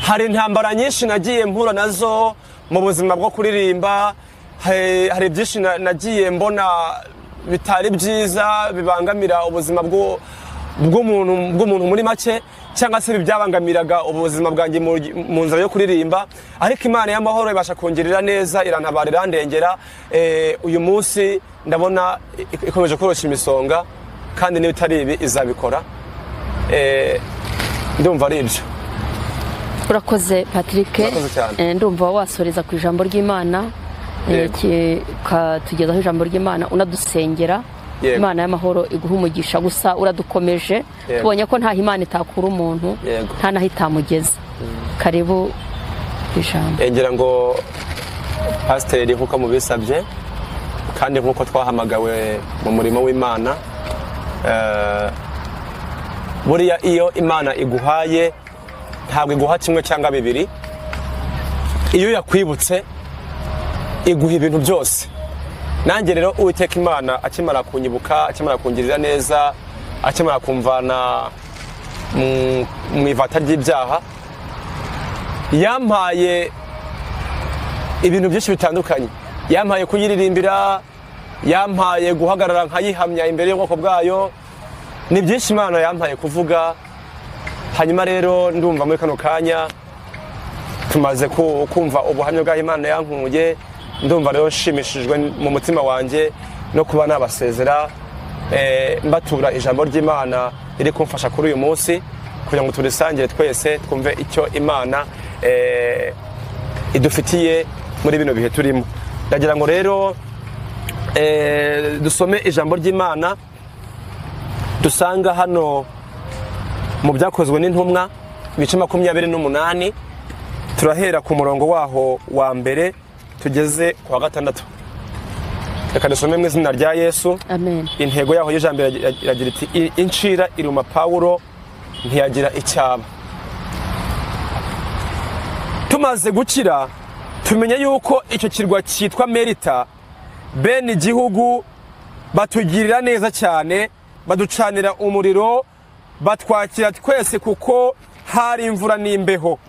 S1: hari intambara nyinshi nagiye mpura nazo mu buzima bwo kuririmba. Hari byinshi nagiye mbona bitari byiza bibangamira ubuzima bw'umuntu muri make, cyangwa se byabangamiraga ubuzima bwanjye mu nzira yo kuririmba, ariko Imana y'amahoro ibasha kungirira neza, irantabara, irandengera. Uyu munsi ndabona ikomeje koroshya imisonga, kandi niba itari ibi izabikora. Ndumva ari ibyo.
S3: Urakoze, Patrick.
S1: Urakoze cyane.
S3: Ndumva wasoreza ku ijambo ry'Imana,
S1: Yego.
S3: ukatugezaho ijambo ry'Imana, unadusengera.
S1: Yego.
S3: Imana y'amahoro iguha umugisha. Gusa uradukomeje.
S1: Yego.
S3: Tubonye ko ntaho Imana itakura umuntu,
S1: Yego.
S3: nta naho itamugeza. Karibu ijambo.
S1: Ngira ngo pasiteri, nk'uko mubisabye kandi nk'uko twahamagawe mu murimo w'Imana, buriya iyo Imana iguhaye Ntabwo iguha kimwe cyangwa bibiri. Iyo yakwibutse iguha ibintu byose. Nanjye rero Uwiteka Imana akimara kunyibuka, akimara kungirira neza, akimara kumvana mu ivata ry'ibyaha, yampaye ibintu byinshi bitandukanye. Yampaye kuyiririmbira, yampaye guhagarara nkayihamya imbere y'ubwoko bwayo. Ni byinshi Imana yampaye kuvuga. Hanyuma rero ndumva muri kano kanya tumaze kumva ubuhamya bw'aho Imana yankuye, ndumva rero nshimishijwe mu mutima wanjye no kuba nabasezera, mbatura ijambo ry'Imana riri kumfasha kuri uyu munsi, kugira ngo turisangire twese twumve icyo Imana idufitiye muri bino bihe turimo. Ndagira ngo rero dusome ijambo ry'Imana dusanga hano mu Byakozwe n'Intumwa ibice 28, turahera ku murongo waho wa mbere tugeze ku wa 6. Reka dusome mu izina rya Yesu.
S3: Amen.
S1: Intego yaho y'ijambo iragira iti: incira iruma Pawulo ntiyagira icyaba. Tumaze gukira tumenya yuko icyo kirwa cyitwa Melita, bene igihugu batugirira neza cyane, baducanira umuriro, batwakira twese kuko hari imvura n'imbeho.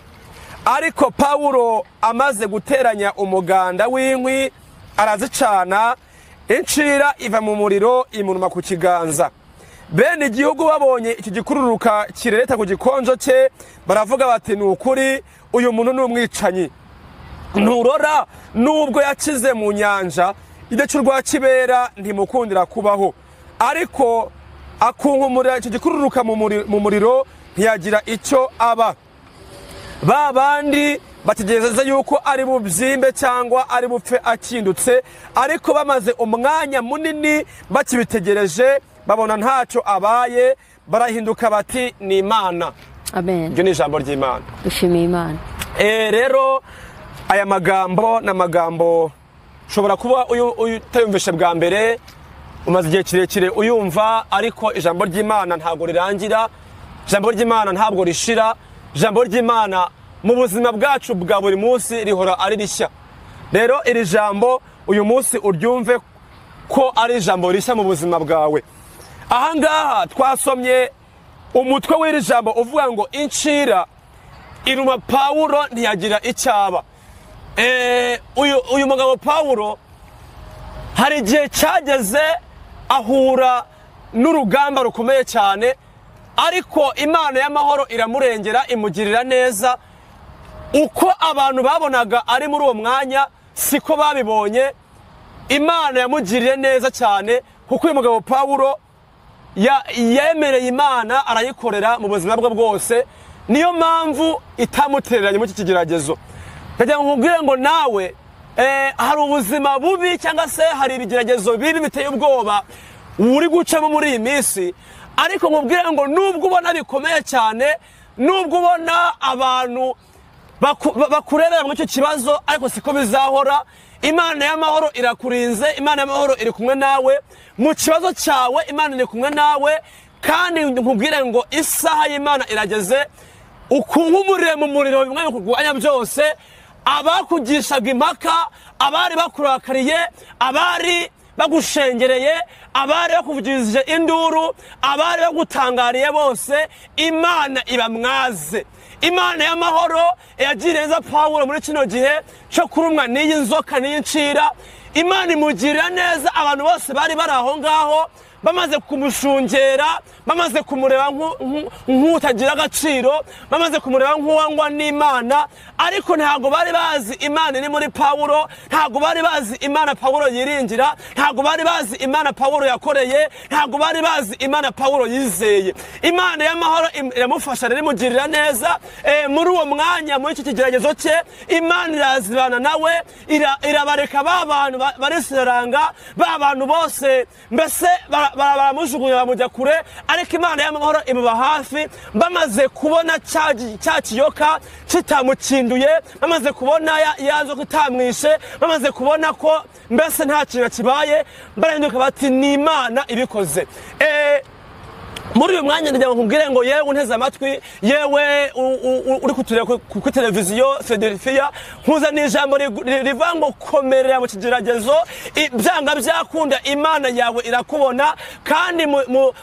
S1: Ariko Pawulo amaze guteranya umuganda w'inkwi arazicana, incira iva mu muriro imunuma ku kiganza. Bene igihugu babonye iki gikururuka kirereta ku gikonjo cye, baravuga bati: ni ukuri uyu muntu ni umwicanyi, nturora nubwo yakize mu nyanja idacu rwa kibera ntimukundira kubaho. Ariko akunkumurira icyo gikururuka mu muriro ntiyagira icyo aba. Ba bandi bategereza yuko ari bubyimbe cyangwa ari bupfe akindutse, ariko bamaze umwanya munini bakibitegereje babona ntacyo abaye, barahinduka bati: ni Imana.
S3: Amen.
S1: Iryo ni ijambo ry'Imana.
S3: Dushimiye Imana.
S1: Rero aya magambo ni amagambo ushobora kuba utayumvishe bwa mbere, umaze igihe kirekire uyumva, ariko ijambo ry'Imana ntabwo rirangira, ijambo ry'Imana ntabwo rishira, ijambo ry'Imana mu buzima bwacu bwa buri munsi rihora ari rishya. Rero iri jambo uyu munsi uryumve ko ari ijambo rishya mu buzima bwawe. Ahangaha twasomye umutwe w'iri jambo uvuga ngo incira iruma Pawulo ntiyagira icyaba. Uyu mugabo Pawulo hari igihe cyageze ahura n'urugamba rukomeye cyane, ariko Imana y'amahoro iramurengera, imugirira neza. Uko abantu babonaga ari muri uwo mwanya siko babibonye. Imana yamugiriye neza cyane, kuko uyu mugabo Pawulo yemereye Imana arayikorera mu buzima bwe bwose. Niyo mpamvu itamutereranye muri iki kigeragezo. Ndagira ngo nkubwire ngo nawe hari ubuzima bubi cyangwa se hari ibigeragezo bibi biteye ubwoba uri gucamo muri iyi minsi, ariko nkubwire ngo nubwo ubona bikomeye cyane, nubwo ubona abantu bakurebera muri icyo kibazo, ariko siko bizahora. Imana y'amahoro irakurinze, Imana y'amahoro iri kumwe nawe mu kibazo cyawe, Imana iri kumwe nawe. Kandi nkubwire ngo isaha y'Imana irageze, ukunkumurire mu muriro bimwe bikurwanya byose. Abakugishaga impaka, abari bakurakariye, abari bagushengereye, abari bakuvugije induru, abari bagutangariye bose, Imana ibamwaze. Imana y'amahoro yagiriye neza Pawulo muri kino gihe cyo kurumwa n'iyi nzoka n'iyi ncira. Imana imugirira neza. Abantu bose bari bari aho ngaho bamaze kumushungera, bamaze kumureba nk'utagira agaciro, bamaze kumureba nk'uwangwa n'Imana, ariko ntabwo bari bazi Imana iri muri Pawulo, ntabwo bari bazi Imana Pawulo yiringira, ntabwo bari bazi Imana Pawulo yakoreye, ntabwo bari bazi Imana Pawulo yizeye. Imana y'amahoro iramufasha rero, imugirira neza muri uwo mwanya, muri iki kigeragezo cye. Imana irazibana nawe, irabareka ba bantu barisiranga, ba bantu bose mbese baramujugunya bamujya kure, ariko Imana y'amahoro imuba hafi. Bamaze kubona cya kiyoka kitamukinduye, bamaze kubona ya nzoka itamwishe, bamaze kubona ko mbese nta kintu kibaye, barahinduka bati ni Imana ibikoze. Muri uyu mwanya ndagira ngo nkubwire ngo yewe unteze amatwi, yewe uri kutureba kuri televiziyo Philadelphia, nkuzaniye ijambo rivuga ngo komerera mu kigeragezo, byanga byakunda Imana yawe irakubona, kandi mu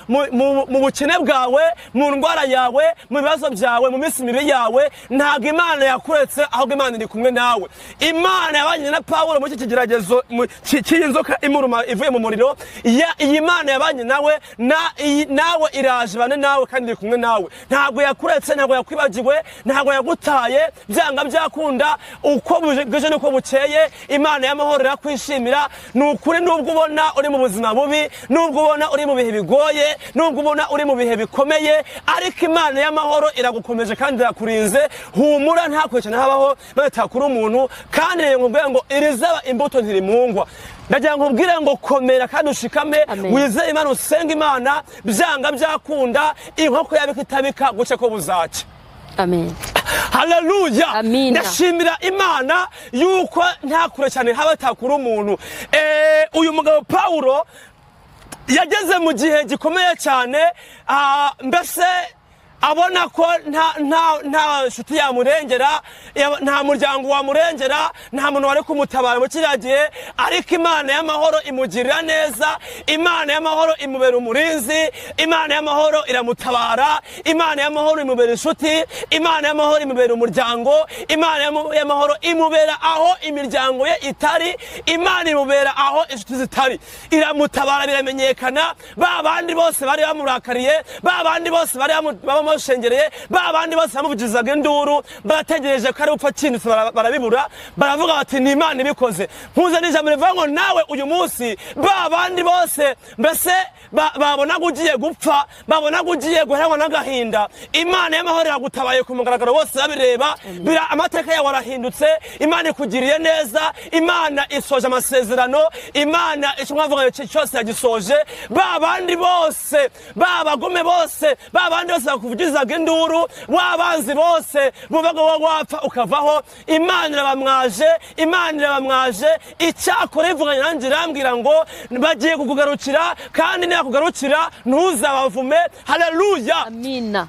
S1: bukene bwawe, mu ndwara yawe, mu bibazo byawe, mu minsi mibi yawe, ntabwo Imana yakuretse, ahubwo Imana iri kumwe nawe. Imana yabanye na Pawulo muri iki kigeragezo cy'iyi nzoka imuruma ivuye mu muriro, iyi Imana yabanye nawe, nawe iraje bane nawe kandi iri kumwe nawe. Ntabwo yakuretse, ntabwo yakwibagiwe, ntabwo yagutaye, byanga byakunda, uko bwije nuko bukeye, Imana y'amahoro irakwishimira. Ni ukuri, nubwo ubona uri mu buzima bubi, nubwo ubona uri mu bihe bigoye, nubwo ubona uri mu bihe bikomeye, ariko Imana y'amahoro iragukomeje kandi irakurinze. Humura, nta kure cyane habaho batakura umuntu, kandi rero nkubwire ngo irizaba imbuto ntirimungwa. Ndagira ngo nkubwire ngo komera kandi ushikame, wizere Imana, usenge Imana, byanga byakunda, inkoko yabika itabika guce ko buzaca.
S3: Amen.
S1: Haleluya. Ndashimira Imana yuko nta kure cyane haba takura umuntu. Uyu mugabo Paulo yageze mu gihe gikomeye cyane, mbese abona ko nta nshuti yamurengera, nta muryango wamurengera, nta muntu wari kumutabara mu kiriya gihe, ariko Imana y'amahoro imugirira neza, Imana y'amahoro imubera umurinzi, Imana y'amahoro iramutabara, Imana y'amahoro imubera inshuti, Imana y'amahoro imubera umuryango, Imana y'amahoro imubera aho imiryango ye itari, Imana imubera aho inshuti zitari, iramutabara biramenyekana. Ba bandi bose bari bamurakariye, ba bandi bose bari bamushengereye, ba bandi bose bamuvugizaga induru, barategereje ko ari upfa kindutse, barabibura, baravuga bati ni Imana ibikoze. Nkuze n'ijambo rivuga ngo nawe uyu munsi ba bandi bose mbese babona ugiye gupfa, babona ugiye guheranwa n'agahinda, Imana y'amahoro iragutabaye ku mugaragaro, bose babireba, amateka yawe arahindutse, Imana ikugiriye neza, Imana isoje amasezerano, Imana icyo mwavuga cyose yagisoje. Ba bandi bose, ba bagome bose, ba bandi bose bakuvugizaga induru, wabanzi bose bubaga wapfa ukavaho, Imana irabamwaje, Imana irabamwaje. Icyakora ivuganye nanjye irambwira ngo bagiye kukugarukira, kandi nibakugarukira ntuzabavume. Haleluya.
S3: Amina.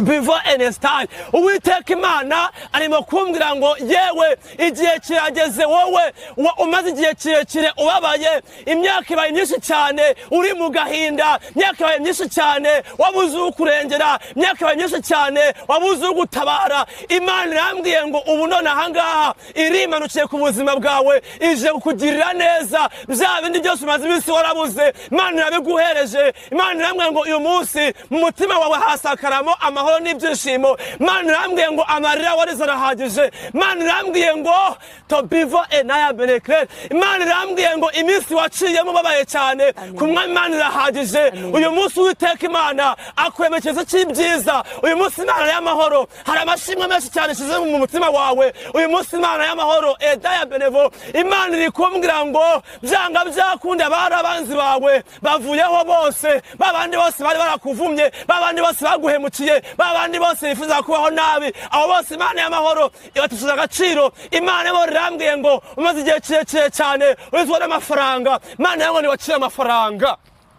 S1: Biva Enestai. Uwiteka Imana arimo kumbwira ngo yewe igihe kirageze, wowe umaze igihe kirekire ubabaye, imyaka ibaye myinshi cyane uri mu gahinda, imyaka ibaye myinshi cyane wabuze ukurengera, imyaka ibaye myinshi cyane wabuze ugutabara, Imana irambwiye ngo ubu none ahangaha irimanukiye ku buzima bwawe, ije kukugirira neza, bya bindi byose umaze iminsi warabuze, Imana irabiguhereje. Imana irambwiye ngo uyu munsi mu mutima wawe hasakaramo amahoro n'ibyishimo. Imana irambwiye ngo amarira warize arahagije. Imana irambwiye ngo tobivo enaya benekre. Imana irambwiye ngo iminsi waciyemo babaye cyane ku mwami Imana irahagije. Uyu munsi Uwiteka Imana akwemekeza cy'ibyiza. Uyu munsi Imana y'amahoro hari amashimwe menshi cyane ishize mu mutima wawe. Uyu munsi Imana y'amahoro edaya benevo, Imana iri kumbwira ngo byanga byakunda bari abanzi bawe bavuyeho bose, babandi bose bari barakuvumye, babandi bose baguhemukiye, babandi bose bifuza kubaho nabi, abo bose Imana y'amahoro ibatesheje agaciro. Imana y'amahoro irambwiye ngo umaze igihe kirekire cyane urizwa n'amafaranga, Imana y'amahoro ntibacire amafaranga,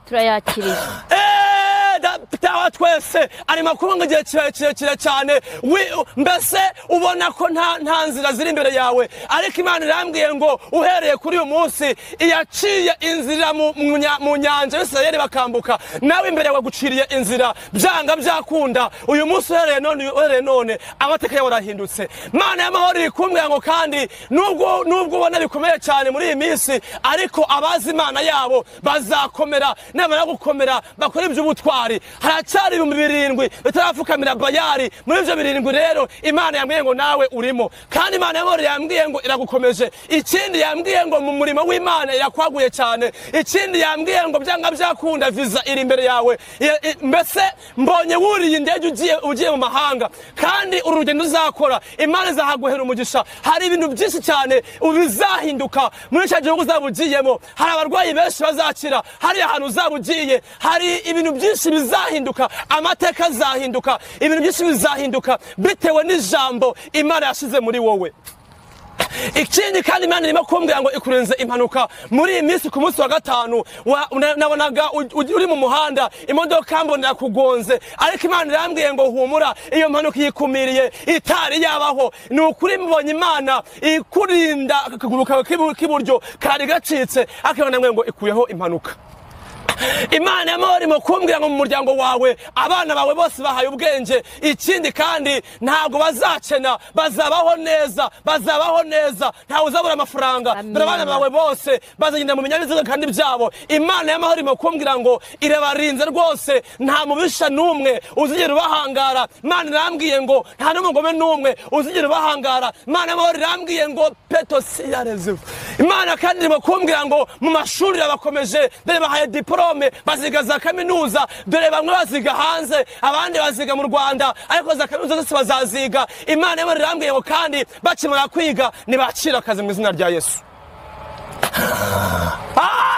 S3: turayakiriye.
S1: Dawa twese ari makuru ngo igihe kirekire cyane mbese ubona ko nta nzira ziri imbere yawe, ariko Imana irambwiye ngo uhereye kuri uyu munsi iyaciye inzira mu nyanja y'Isirayeli bakambuka, nawe imbere yawe guciriye inzira, byanga byakunda uyu munsi uhereye none amateka yawe arahindutse. Imana y'amahoro iri kumbwira ngo kandi nubwo ubona bikomeye cyane muri iyi minsi, ariko abazi Imana yabo bazakomera, nabamara gukomera bakora iby'ubutwari. Haracyari 7,000 bitarapfukamira Bayali. Muri ibyo 7 rero Imana yambwiye ngo nawe urimo, kandi Imana y'amahoro yambwiye ngo iragukomeje. Ikindi yambwiye ngo mu murimo w'Imana irakwaguye cyane. Ikindi yambwiye ngo byanga byakunda visa iri imbere yawe. Mbese mbonye wuriye indege ugiye mu mahanga, kandi uru rugendo uzakora Imana izahaguhera umugisha. Hari ibintu byinshi cyane bizahinduka muri cya gihugu uzaba ugiyemo. Hari abarwayi benshi bazakira, hari ahantu uzaba ugiye, hari ibintu byinshi bizahinduka, amateka azahinduka, ibintu byinshi bizahinduka bitewe n'ijambo Imana yashize muri wowe. Ikindi kandi Imana irimo kumbwira ngo ikurenze impanuka muri iyi minsi. Ku munsi wa gatanu nabonaga uri mu muhanda, imodoka mbona kugonze, ariko Imana irambwiye ngo humura, iyo mpanuka yikumiriye itari yabaho. Ni ukuri mbonye Imana ikurinda akaguru kawe k'iburyo kari gacitse, ariko Imana ngo ikuyeho impanuka. Imana y'amahoro irimo kumbwira ngo mu muryango wawe abana bawe bose bahaye ubwenge. Ikindi kandi ntabwo bazakena, bazabaho neza, bazabaho neza, ntawe uzabura amafaranga. Dore abana bawe bose bazagenda mu binyabiziga kandi byabo. Imana y'amahoro irimo kumbwira ngo irabarinze rwose, nta mubisha n'umwe uzigera ubahangara. Imana irambwiye ngo nta n'umugome n'umwe uzigera ubahangara. Imana y'amahoro irambwiye ngo peto siyarezivu. Imana kandi irimo kumbwira ngo mu mashuri irabakomeje, dore bahaye diplome, baziga za kaminuza, dore bamwe baziga hanze, abandi baziga mu Rwanda, ariko za kaminuza zose bazaziga. Imana y'amahoro irambwiye ngo kandi bakimara kwiga nibakira akazi mu izina rya Yesu.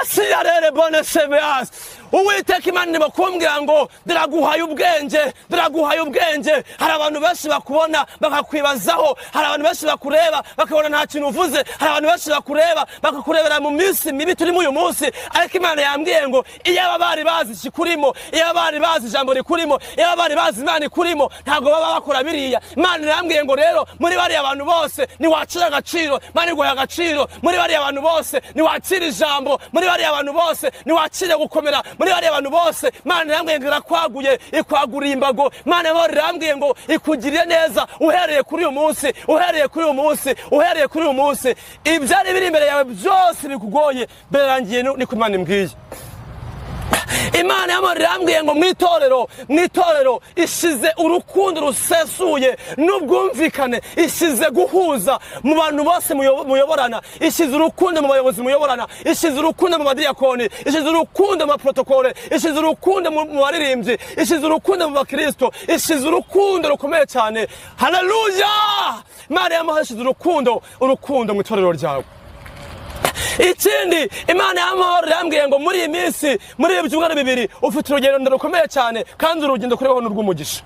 S1: Siyarere bone sebeas. Uwiteka Imana irimo kumbwira ngo ndiraguhaye ubwenge, ndiraguhaye ubwenge. Hari abantu benshi bakubona bakakwibazaho, hari abantu benshi bakureba bakabona nta kintu uvuze, hari abantu benshi bakureba bakakurebera mu minsi mibi turimo uyu munsi, ariko Imana yambwiye ngo iyaba bari bazi ikikurimo, iyaba bari bazi ijambo rikurimo, iyaba bari bazi Imana ikurimo, ntabwo baba bakora biriya. Imana irambwiye ngo rero muri bariya bantu bose niwakira agaciro, Imana iguha agaciro. Muri bariya bantu bose niwakira ijambo, muri bariya bantu bose niwakira gukomera, muri bariya bantu bose Imana irambwiye ngo irakwaguye, ikwaguriye imbago. Imana irambwiye ngo ikugiriye neza uhereye kuri uyu munsi, uhereye kuri uyu munsi, uhereye kuri uyu munsi. Ibyari biri imbere yawe byose bikugoye birarangiye, niko Imana imbwiye. Imana y'amahoro irambwiye ngo mwitorero, mwitorero ishize urukundo rusesuye n'ubwumvikane, ishize guhuza mu bantu bose muyoborana, ishize urukundo mu bayobozi muyoborana, ishize urukundo mu badiyakoni, ishize urukundo mu protokole, ishize urukundo mu baririmbyi, ishize urukundo mu bakristo, ishize urukundo rukomeye cyane. Haleluya! Imana y'amahoro ishize urukundo, urukundo mu itorero ryawe. Ikindi Imana y'amahoro irambwiye ngo muri iyi minsi, muri ibi byumweru bibiri, ufite urugendo rukomeye cyane, kandi urugendo kuriho n'urw'umugisha.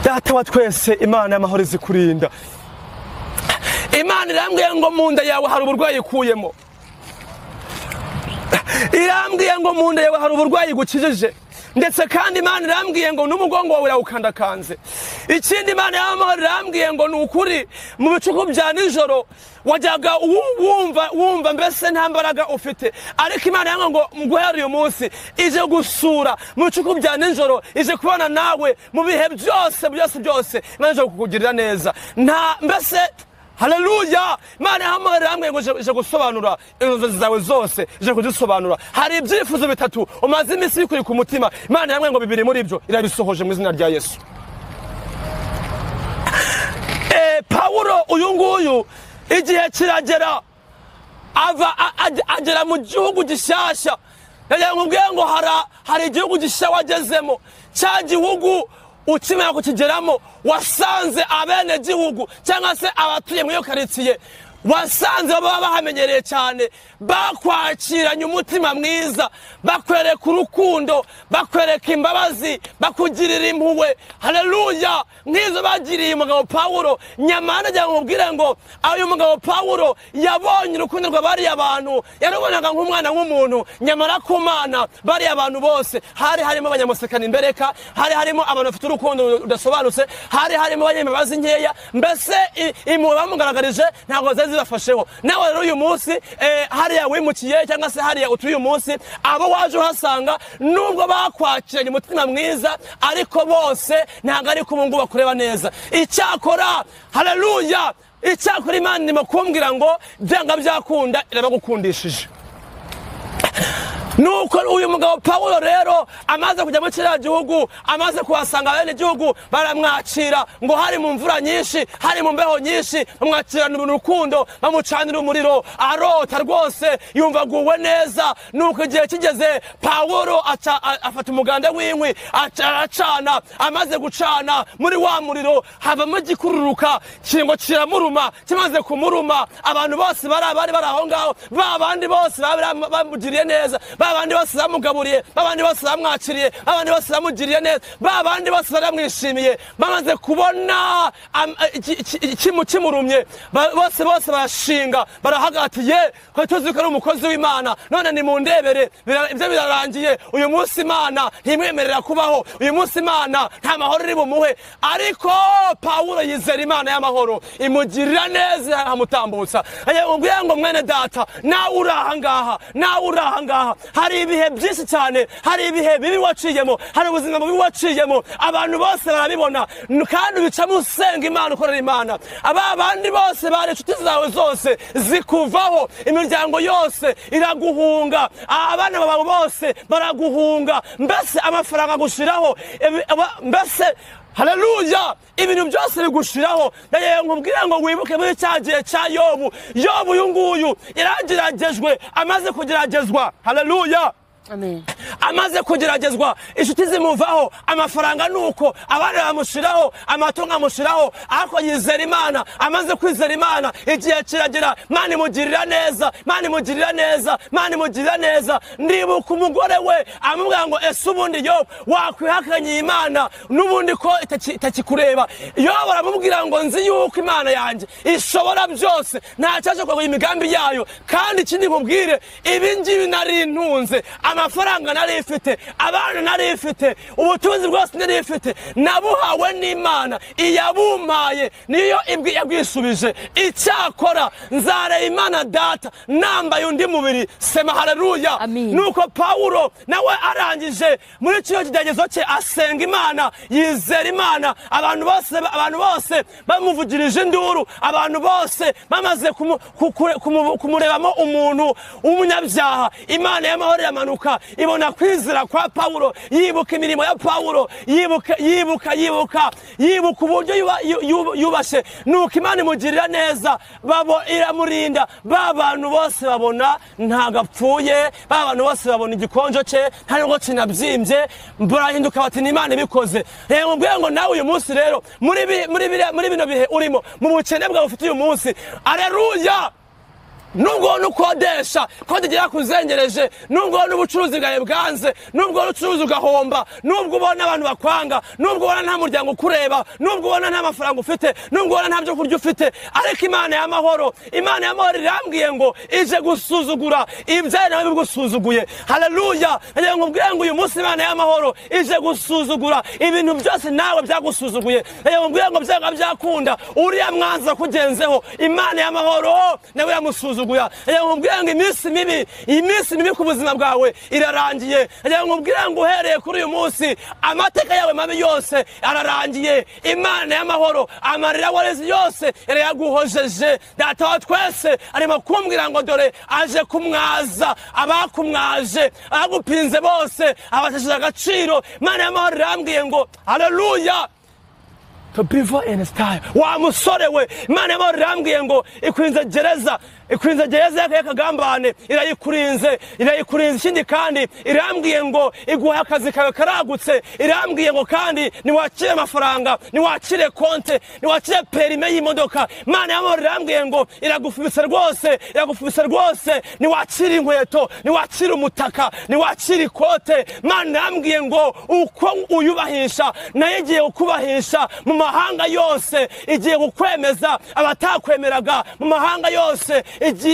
S1: Data wa twese, Imana y'amahoro izikurinda. Imana irambwiye ngo mu nda yawe hari uburwayi ikuyemo. Irambwiye ngo mu nda yawe hari uburwayi gukijije. Ndetse kandi Imana irambwiye ngo n'umugongo wawe urawukandakanze. Ikindi Imana y'amahoro irambwiye ngo ni ukuri mu bicuku bya nijoro wajyaga wumva mbese nta mbaraga ufite, ariko Imana yambwiye ngo guhera uyu munsi ije gusura mu bicuku bya nijoro, ije kubana nawe mu bihe byose byose byose. Imana ije kukugirira neza. Nta mbese Haleluya! Imana y'amahoro irambwiye ngo ije gusobanura inzozi zawe zose, ije kuzisobanura. Hari ibyifuzo bitatu umaze iminsi bikuri ku mutima, Imana yambwiye ngo bibiri muri byo irabisohoje mu izina rya Yesu. Pawulo uyu nguyu igihe kiragera ava agera mu gihugu gishyashya. Yagira ngo hari igihugu gishya wagezemo, cya gihugu ukimara kukigeramo wasanze abene gihugu cyangwa se abatuye muri iyo karitsiye, wasanze baba bahamenyereye cyane, bakwakiranye umutima mwiza, bakwereka urukundo, bakwereka imbabazi, bakugirira impuhwe. Haleluya! Nk'izo bagiriye umugabo Pawulo. Nyamara nagira ngo mubwire ngo uyu mugabo Pawulo yabonye urukundo rwa bariya bantu, yarubonaga nk'umwana w'umuntu, nyamara ku Mana bariya bantu bose hari harimo abanyamusekana imbereka, hari harimo abantu bafite urukundo rudasobanutse, hari harimo abanyambabazi nkeya, mbese impuhwe bamugaragarije ntabwo zibafasheho. Nawe rero uyu munsi hariya wimukiye cyangwa se hariya utuye uyu munsi, abo waje uhasanga nubwo bakwakiranye umutima mwiza, ariko bose ntabwo ari ko ubu bakureba neza. Icyakora haleluya, icyakora Imana irimo kumbwira ngo byanga byakunda irabagukundishije. Nuko uyu mugabo Pawulo rero amaze kujya mu kiriya gihugu, amaze kuhasanga bene gihugu baramwakira, ngo hari mu mvura nyinshi, hari mu mbeho nyinshi, bamwakirana urukundo, bamucanira umuriro, arota rwose yumva aguwe neza. Nuko igihe kigeze Pawulo afata umuganda w'inkwi aracana, amaze gucana muri wa muriro havamo igikururuka kingo kiramuruma. Kimaze kumuruma abantu bose bari bari aho ngaho, ba bandi bose bamugiriye neza, Ba bandi bose bamugaburiye, ba bandi bose bamwakiriye, ba bandi bose bamugiriye neza, ba bandi bose baramwishimiye, bamaze kubona kimurumye, bose bose barashinga barahagatiye ko tuzi ko ari umukozi w'Imana. None ni mundebere, ibyo birarangiye. Uyu munsi Imana ntimwemerera kubaho, uyu munsi Imana nta mahoro iri bumuhe. Ariko Pawulo yizera Imana y'amahoro, imugirira neza, amutambutsa. Ubwiye ngo mwene data, nawe uri aha ngaha, nawe uri aha ngaha, hari ibihe byinshi cyane, hari ibihe bibi waciyemo, hari ubuzima bubi waciyemo, abantu bose barabibona, kandi ubicamo usenga Imana, ukorera Imana. Aba bandi bose bari inshuti zawe zose zikuvaho, imiryango yose iraguhunga, abana bawe bose baraguhunga, mbese amafaranga agushiraho, mbese haleluya, ibintu byose bigushiraho. Ndaye nkubwira ngo wibuke muri cya gihe cya Yobu. Yobu uyu nguyu yarageragejwe, amaze kugeragezwa, haleluya,
S3: amen,
S1: amaze kugeragezwa, inshuti zimuvaho, amafaranga nuko, abana bamushiraho, amatungo amushiraho, ariko yizera Imana. Amaze kwizera Imana, igihe kiragera, Imana imugirira neza, Imana imugirira neza, Imana imugirira neza. Ndibuka umugore we amubwira ngo ese ubundi Yobu wakwihakanye Imana n'ubundi ko itakikureba? Yobu aramubwira ngo nzi yuko Imana yanjye ishobora byose, nta cyaje kwagura imigambi yayo, kandi ikindi nkubwire, ibi ngibi nari ntunze, amafaranga nari mfite, abana nari mfite, ubutunzi bwose nari mfite, nabuhawe n'Imana, iyabumpaye niyo yabwisubije. Icyakora nzareba Imana data nambaye undi mubiri. Sema haleluya. Nuko Pawulo nawe arangije muri cyo kigeragezo cye, asenga Imana, yizera Imana. Abantu bose bamuvugirije induru, abantu bose bamaze kumurebamo umuntu w'umunyabyaha. Imana y'amahoro yamanuka ibona kwizera kwa Pawulo, yibuka imirimo ya Pawulo, yibuka yibuka yibuka yibuka uburyo yubashe. Nuko Imana imugirira neza, babo iramurinda. Ba bantu bose babona ntago apfuye, ba bantu bose babona igikonjo cye nta nubwo kinabyimbye, barahinduka bati ni Imana ibikoze. Rero mbwiye ngo nawe uyu munsi rero muri bino bihe urimo, mu bukene bwawe ufite uyu munsi, aleluya, nubwo nukodesha kode igera kuzengereje, nubwo n'ubucuruzi bwawe bwanze, nubwo n'ucuruzi ugahomba, nubwo ubona abantu bakwanga, nubwo ubona nta muryango ukureba, nubwo ubona nta mafaranga ufite, nubwo ubona nta byo kurya ufite, ariko Imana y'amahoro, Imana y'amahoro irambwiye ngo ije gusuzugura ibyaye nawe bigusuzuguye. Haleluya. Ndagira ngo mbwire ngo uyu munsi Imana y'amahoro ije gusuzugura ibintu byose nawe byagusuzuguye. Ndagira ngo mbwire ngo byanga byakunda uriya mwanza kugenzeho, Imana y'amahoro nawe yamusuzuguye. Ndagira ngo iminsi mibi, iminsi mibi ku buzima bwawe irarangiye. Ndagira ngo mbwire ngo uhereye kuri uyu munsi amateka yawe mabi yose ararangiye. Imana y'amahoro amarira warezi yose irayaguhojeje. Data wa twese arimo kumbwira ngo dore aje kumwaza abakumwaje, abagupinze bose, abatesheje agaciro. Imana y'amahoro irambwiye ngo haleluya, to be for in style. Wa musore we, Imana y'amahoro irambwiye ngo ikwirinze gereza, ikwirinze gereza y'akagambane, irayikurinze, irayikurinze. Ikindi kandi irambwiye ngo iguha akazi kawe karagutse, irambwiye ngo kandi niwakire amafaranga, niwakire konte, niwakire perime y'imodoka. Imana y'amahoro irambwiye ngo iragufubitse rwose, iragufubitse rwose, niwakire inkweto, niwakire umutaka, niwakire ikote. Imana irambwiye ngo uko uyubahisha nayo igiye kukubahisha mu mahanga yose, igiye kukwemeza abatakwemeraga mu mahanga yose,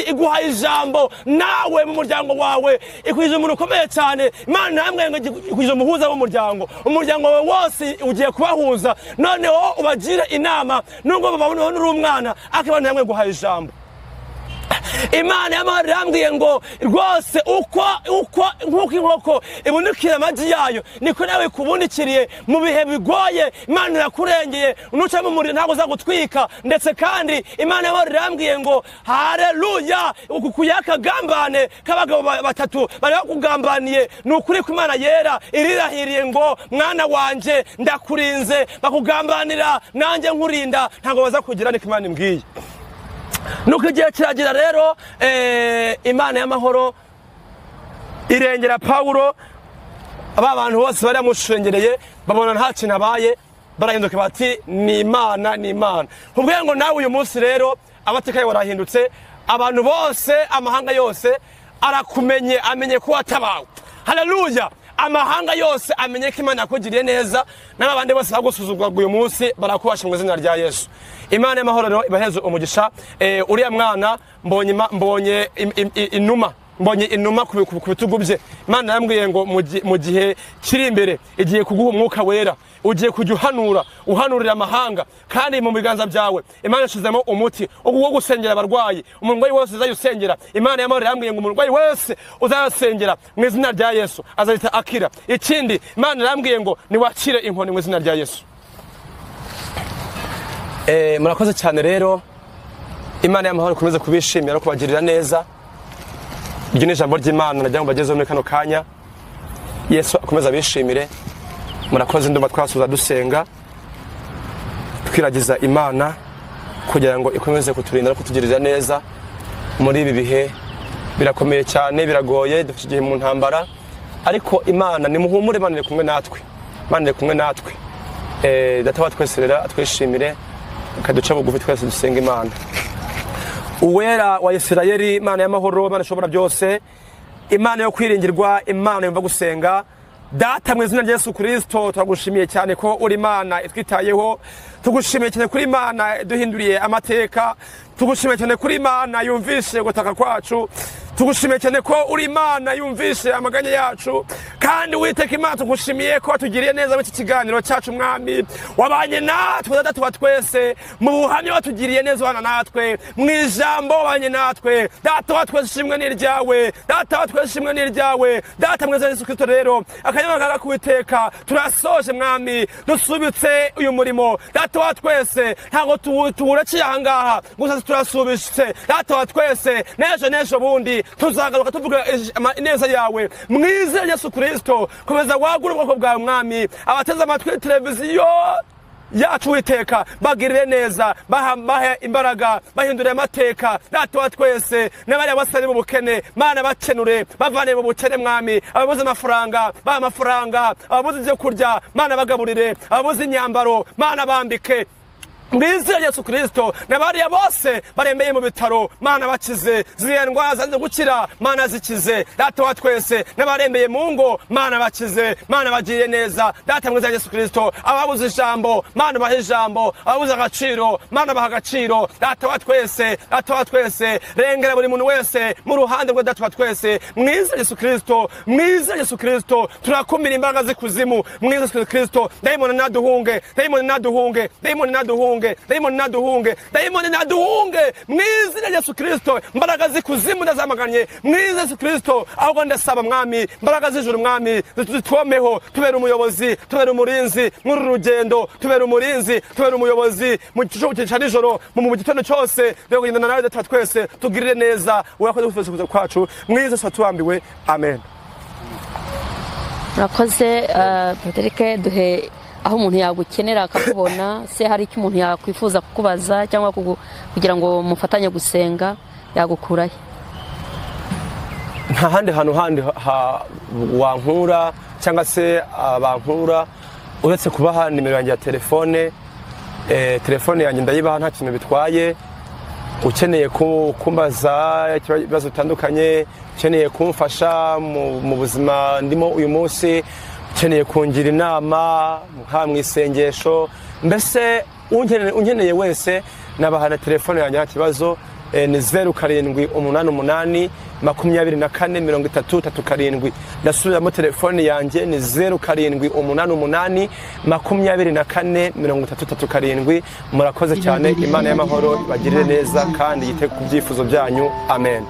S1: iguha ijambo nawe mu muryango wawe, ikwije umuntu ukomeye cyane. Imana namwe ngo ikwije umuhuza w'umuryango, umuryango wawe wose ugiye kubahuza, noneho ubagire inama, nubwo babona uri umwana, ariko Imana namwe guha ijambo. Imana y'amahoro irambwiye ngo rwose uko nkuko inkoko ibundikira amagi yayo, niko nawe ikubundikiriye mu bihe bigoye. Imana irakurengeye, nuca mu muriro ntabwo uzagutwika. Ndetse kandi Imana y'amahoro irambwiye ngo haleluya, ukukuye akagambane k'abagabo batatu bari bakugambaniye, ni ukuri ko Imana yera irirahiriye ngo mwana wanje ndakurinze, bakugambanira nanjye nkurinda, ntabwo bazakugira. Niko Imana imbwiye. Nuko igihe kiragira rero, Imana y'amahoro irengera Pawulo. Aba bantu bose bari bamushengereye babona nta kintu abaye, barahinduka bati ni Imana, ni Imana. Nkubwiye ngo nawe uyu munsi rero amateka yawe arahindutse, abantu bose, amahanga yose arakumenye, amenye ko watabawe. Haleluya! Amahanga yose amenye ko Imana yakugiriye neza, n'abandi bose bagusuzugura uyu munsi barakubasha mu izina rya Yesu. Imana y'amahoro rero ibaheze umugisha. Uriya mwana mbonye inuma, mbonye inuma ku bitugu bye. Imana yambwiye ngo mu gihe kiri imbere igiye kuguha umwuka wera, ugiye kujya uhanura, uhanurira amahanga, kandi mu biganza byawe Imana yashizemo umuti wo gusengera abarwayi. Umurwayi wese uzayusengera, Imana y'amahoro yambwiye ngo umurwayi wese uzayasengera mu izina rya Yesu azahita akira. Ikindi Imana yambwiye ngo niwakire inkoni mu izina rya Yesu. Murakoze cyane rero. Imana y'amahoro ikomeze kubishimira no kubagirira neza. Iryo ni ijambo ry'Imana nagira ngo mbagezeho muri kano kanya. Yesu akomeze abishimire. Murakoze, ndumva twasuza dusenga twiragiza Imana kugira ngo ikomeze kuturinda no kutugirira neza muri ibi bihe birakomeye cyane, biragoye, dufite igihe mu ntambara, ariko Imana nimuhumure, Imana iri kumwe natwe, Imana iri kumwe natwe. Data wa twese rero atwishimire, kaduca bugufi twese dusenga Imana. Uwera wa Isirayeli, Imana y'amahoro, Imana ishobora byose, Imana yo kwiringirwa, Imana yumva gusenga, Data mu izina rya Yesu Kristo turagushimiye cyane ko uri Imana itwitayeho, tugushimiye cyane kuri Imana duhinduriye amateka, tugushimiye cyane kuri Imana yumvishe gutaka kwacu, tugushimiye cyane ko uri Imana yumvishe amaganya yacu, kandi Uwiteka Imana tugushimiye ko watugiriye neza muri iki kiganiro cyacu. Mwami wabanye natwe, Data wa twese, mu buhamya watugiriye neza ubana natwe, mu ijambo wabanye natwe. Data wa twese ishimwe ni iryawe, Data wa twese ishimwe ni iryawe. Data mu izina rya Yesu Kristo rero akanyama k'Uwiteka turasoje Mwami, dusubitse uyu murimo. Data wa twese ntabwo tuwuraciye aha ngaha gusa, turasubitse. Data wa twese n'ejo n'ejo bundi tuzagaruka tuvuga ineza yawe mu izina rya Yesu Kristo. Komeza wagure ubwoko bwawe Mwami, abateze amatwi televiziyo yacu Uwiteka bagirire neza, bahe imbaraga, bahindure amateka. Data wa twese n'abari basari mu bukene, Mana bakenure, bavane mu bukene Mwami. Ababuze amafaranga baha amafaranga, ababuze ibyo kurya Mana bagaburire, ababuze imyambaro Mana bambike mu izina rya Yesu Kristo. N'abariya bose barembeye mu bitaro Mana bakize, ziriya ndwara zanze gukira Mana zikize. Data wa twese n'abarembeye mu ngo Mana bakize, Mana bagiriye neza. Data mu izina rya Yesu Kristo, ababuze ijambo Mana bahe ijambo, ababuze agaciro Mana baha agaciro. Data wa twese, Data wa twese, rengera buri muntu wese mu ruhande rwa Data wa twese mu izina rya Yesu Kristo. Mu izina rya Yesu Kristo turakumira imbaraga z'ikuzimu mu izina rya Yesu Kristo. Dayimoni naduhunge, dayimoni naduhunge, dayimoni naduhunge, dayimoni naduhunge, dayimoni naduhunge mu izina rya Yesu Kristo. Imbaraga z'ikuzimu ndazamaganye mu izina rya Yesu Kristo. Ahubwo ndasaba Mwami imbaraga z'ijuru Mwami zitwomeho, tubere umuyobozi, tubere umurinzi muri uru rugendo, tubere umurinzi, tubere umuyobozi mu gicuku cya nijoro, mu gitondo cyose, kugendana nawe Data twese, tugirire neza. Urakoze kuza kwacu mu izina rya Yesu turambiwe, amen.
S3: Murakoze Patrick, duhe aho umuntu yagukenera akakubona, se hari icyo umuntu yakwifuza kukubaza cyangwa kugira ngo mufatanye gusenga yagukurahe?
S1: Nta handi hantu handi wankura cyangwa se abankura uretse kubaha nimero yanjye ya telefone. Telefone yanjye ndayibaha nta kintu bitwaye. Ukeneye kumbaza ibibazo bitandukanye, ukeneye kumfasha mu buzima ndimo uyu munsi, ukeneye kungira inama nka mu isengesho, mbese unkeneye wese nabaha na telefone yanjye nta kibazo. Ni 0 7 8 8 24 30 37. Ndasubiramo telefone yanjye ni 0 7 8 8 24 30 37. Murakoze cyane. Imana y'amahoro ibagirire neza kandi yite ku byifuzo byanyu. Amen.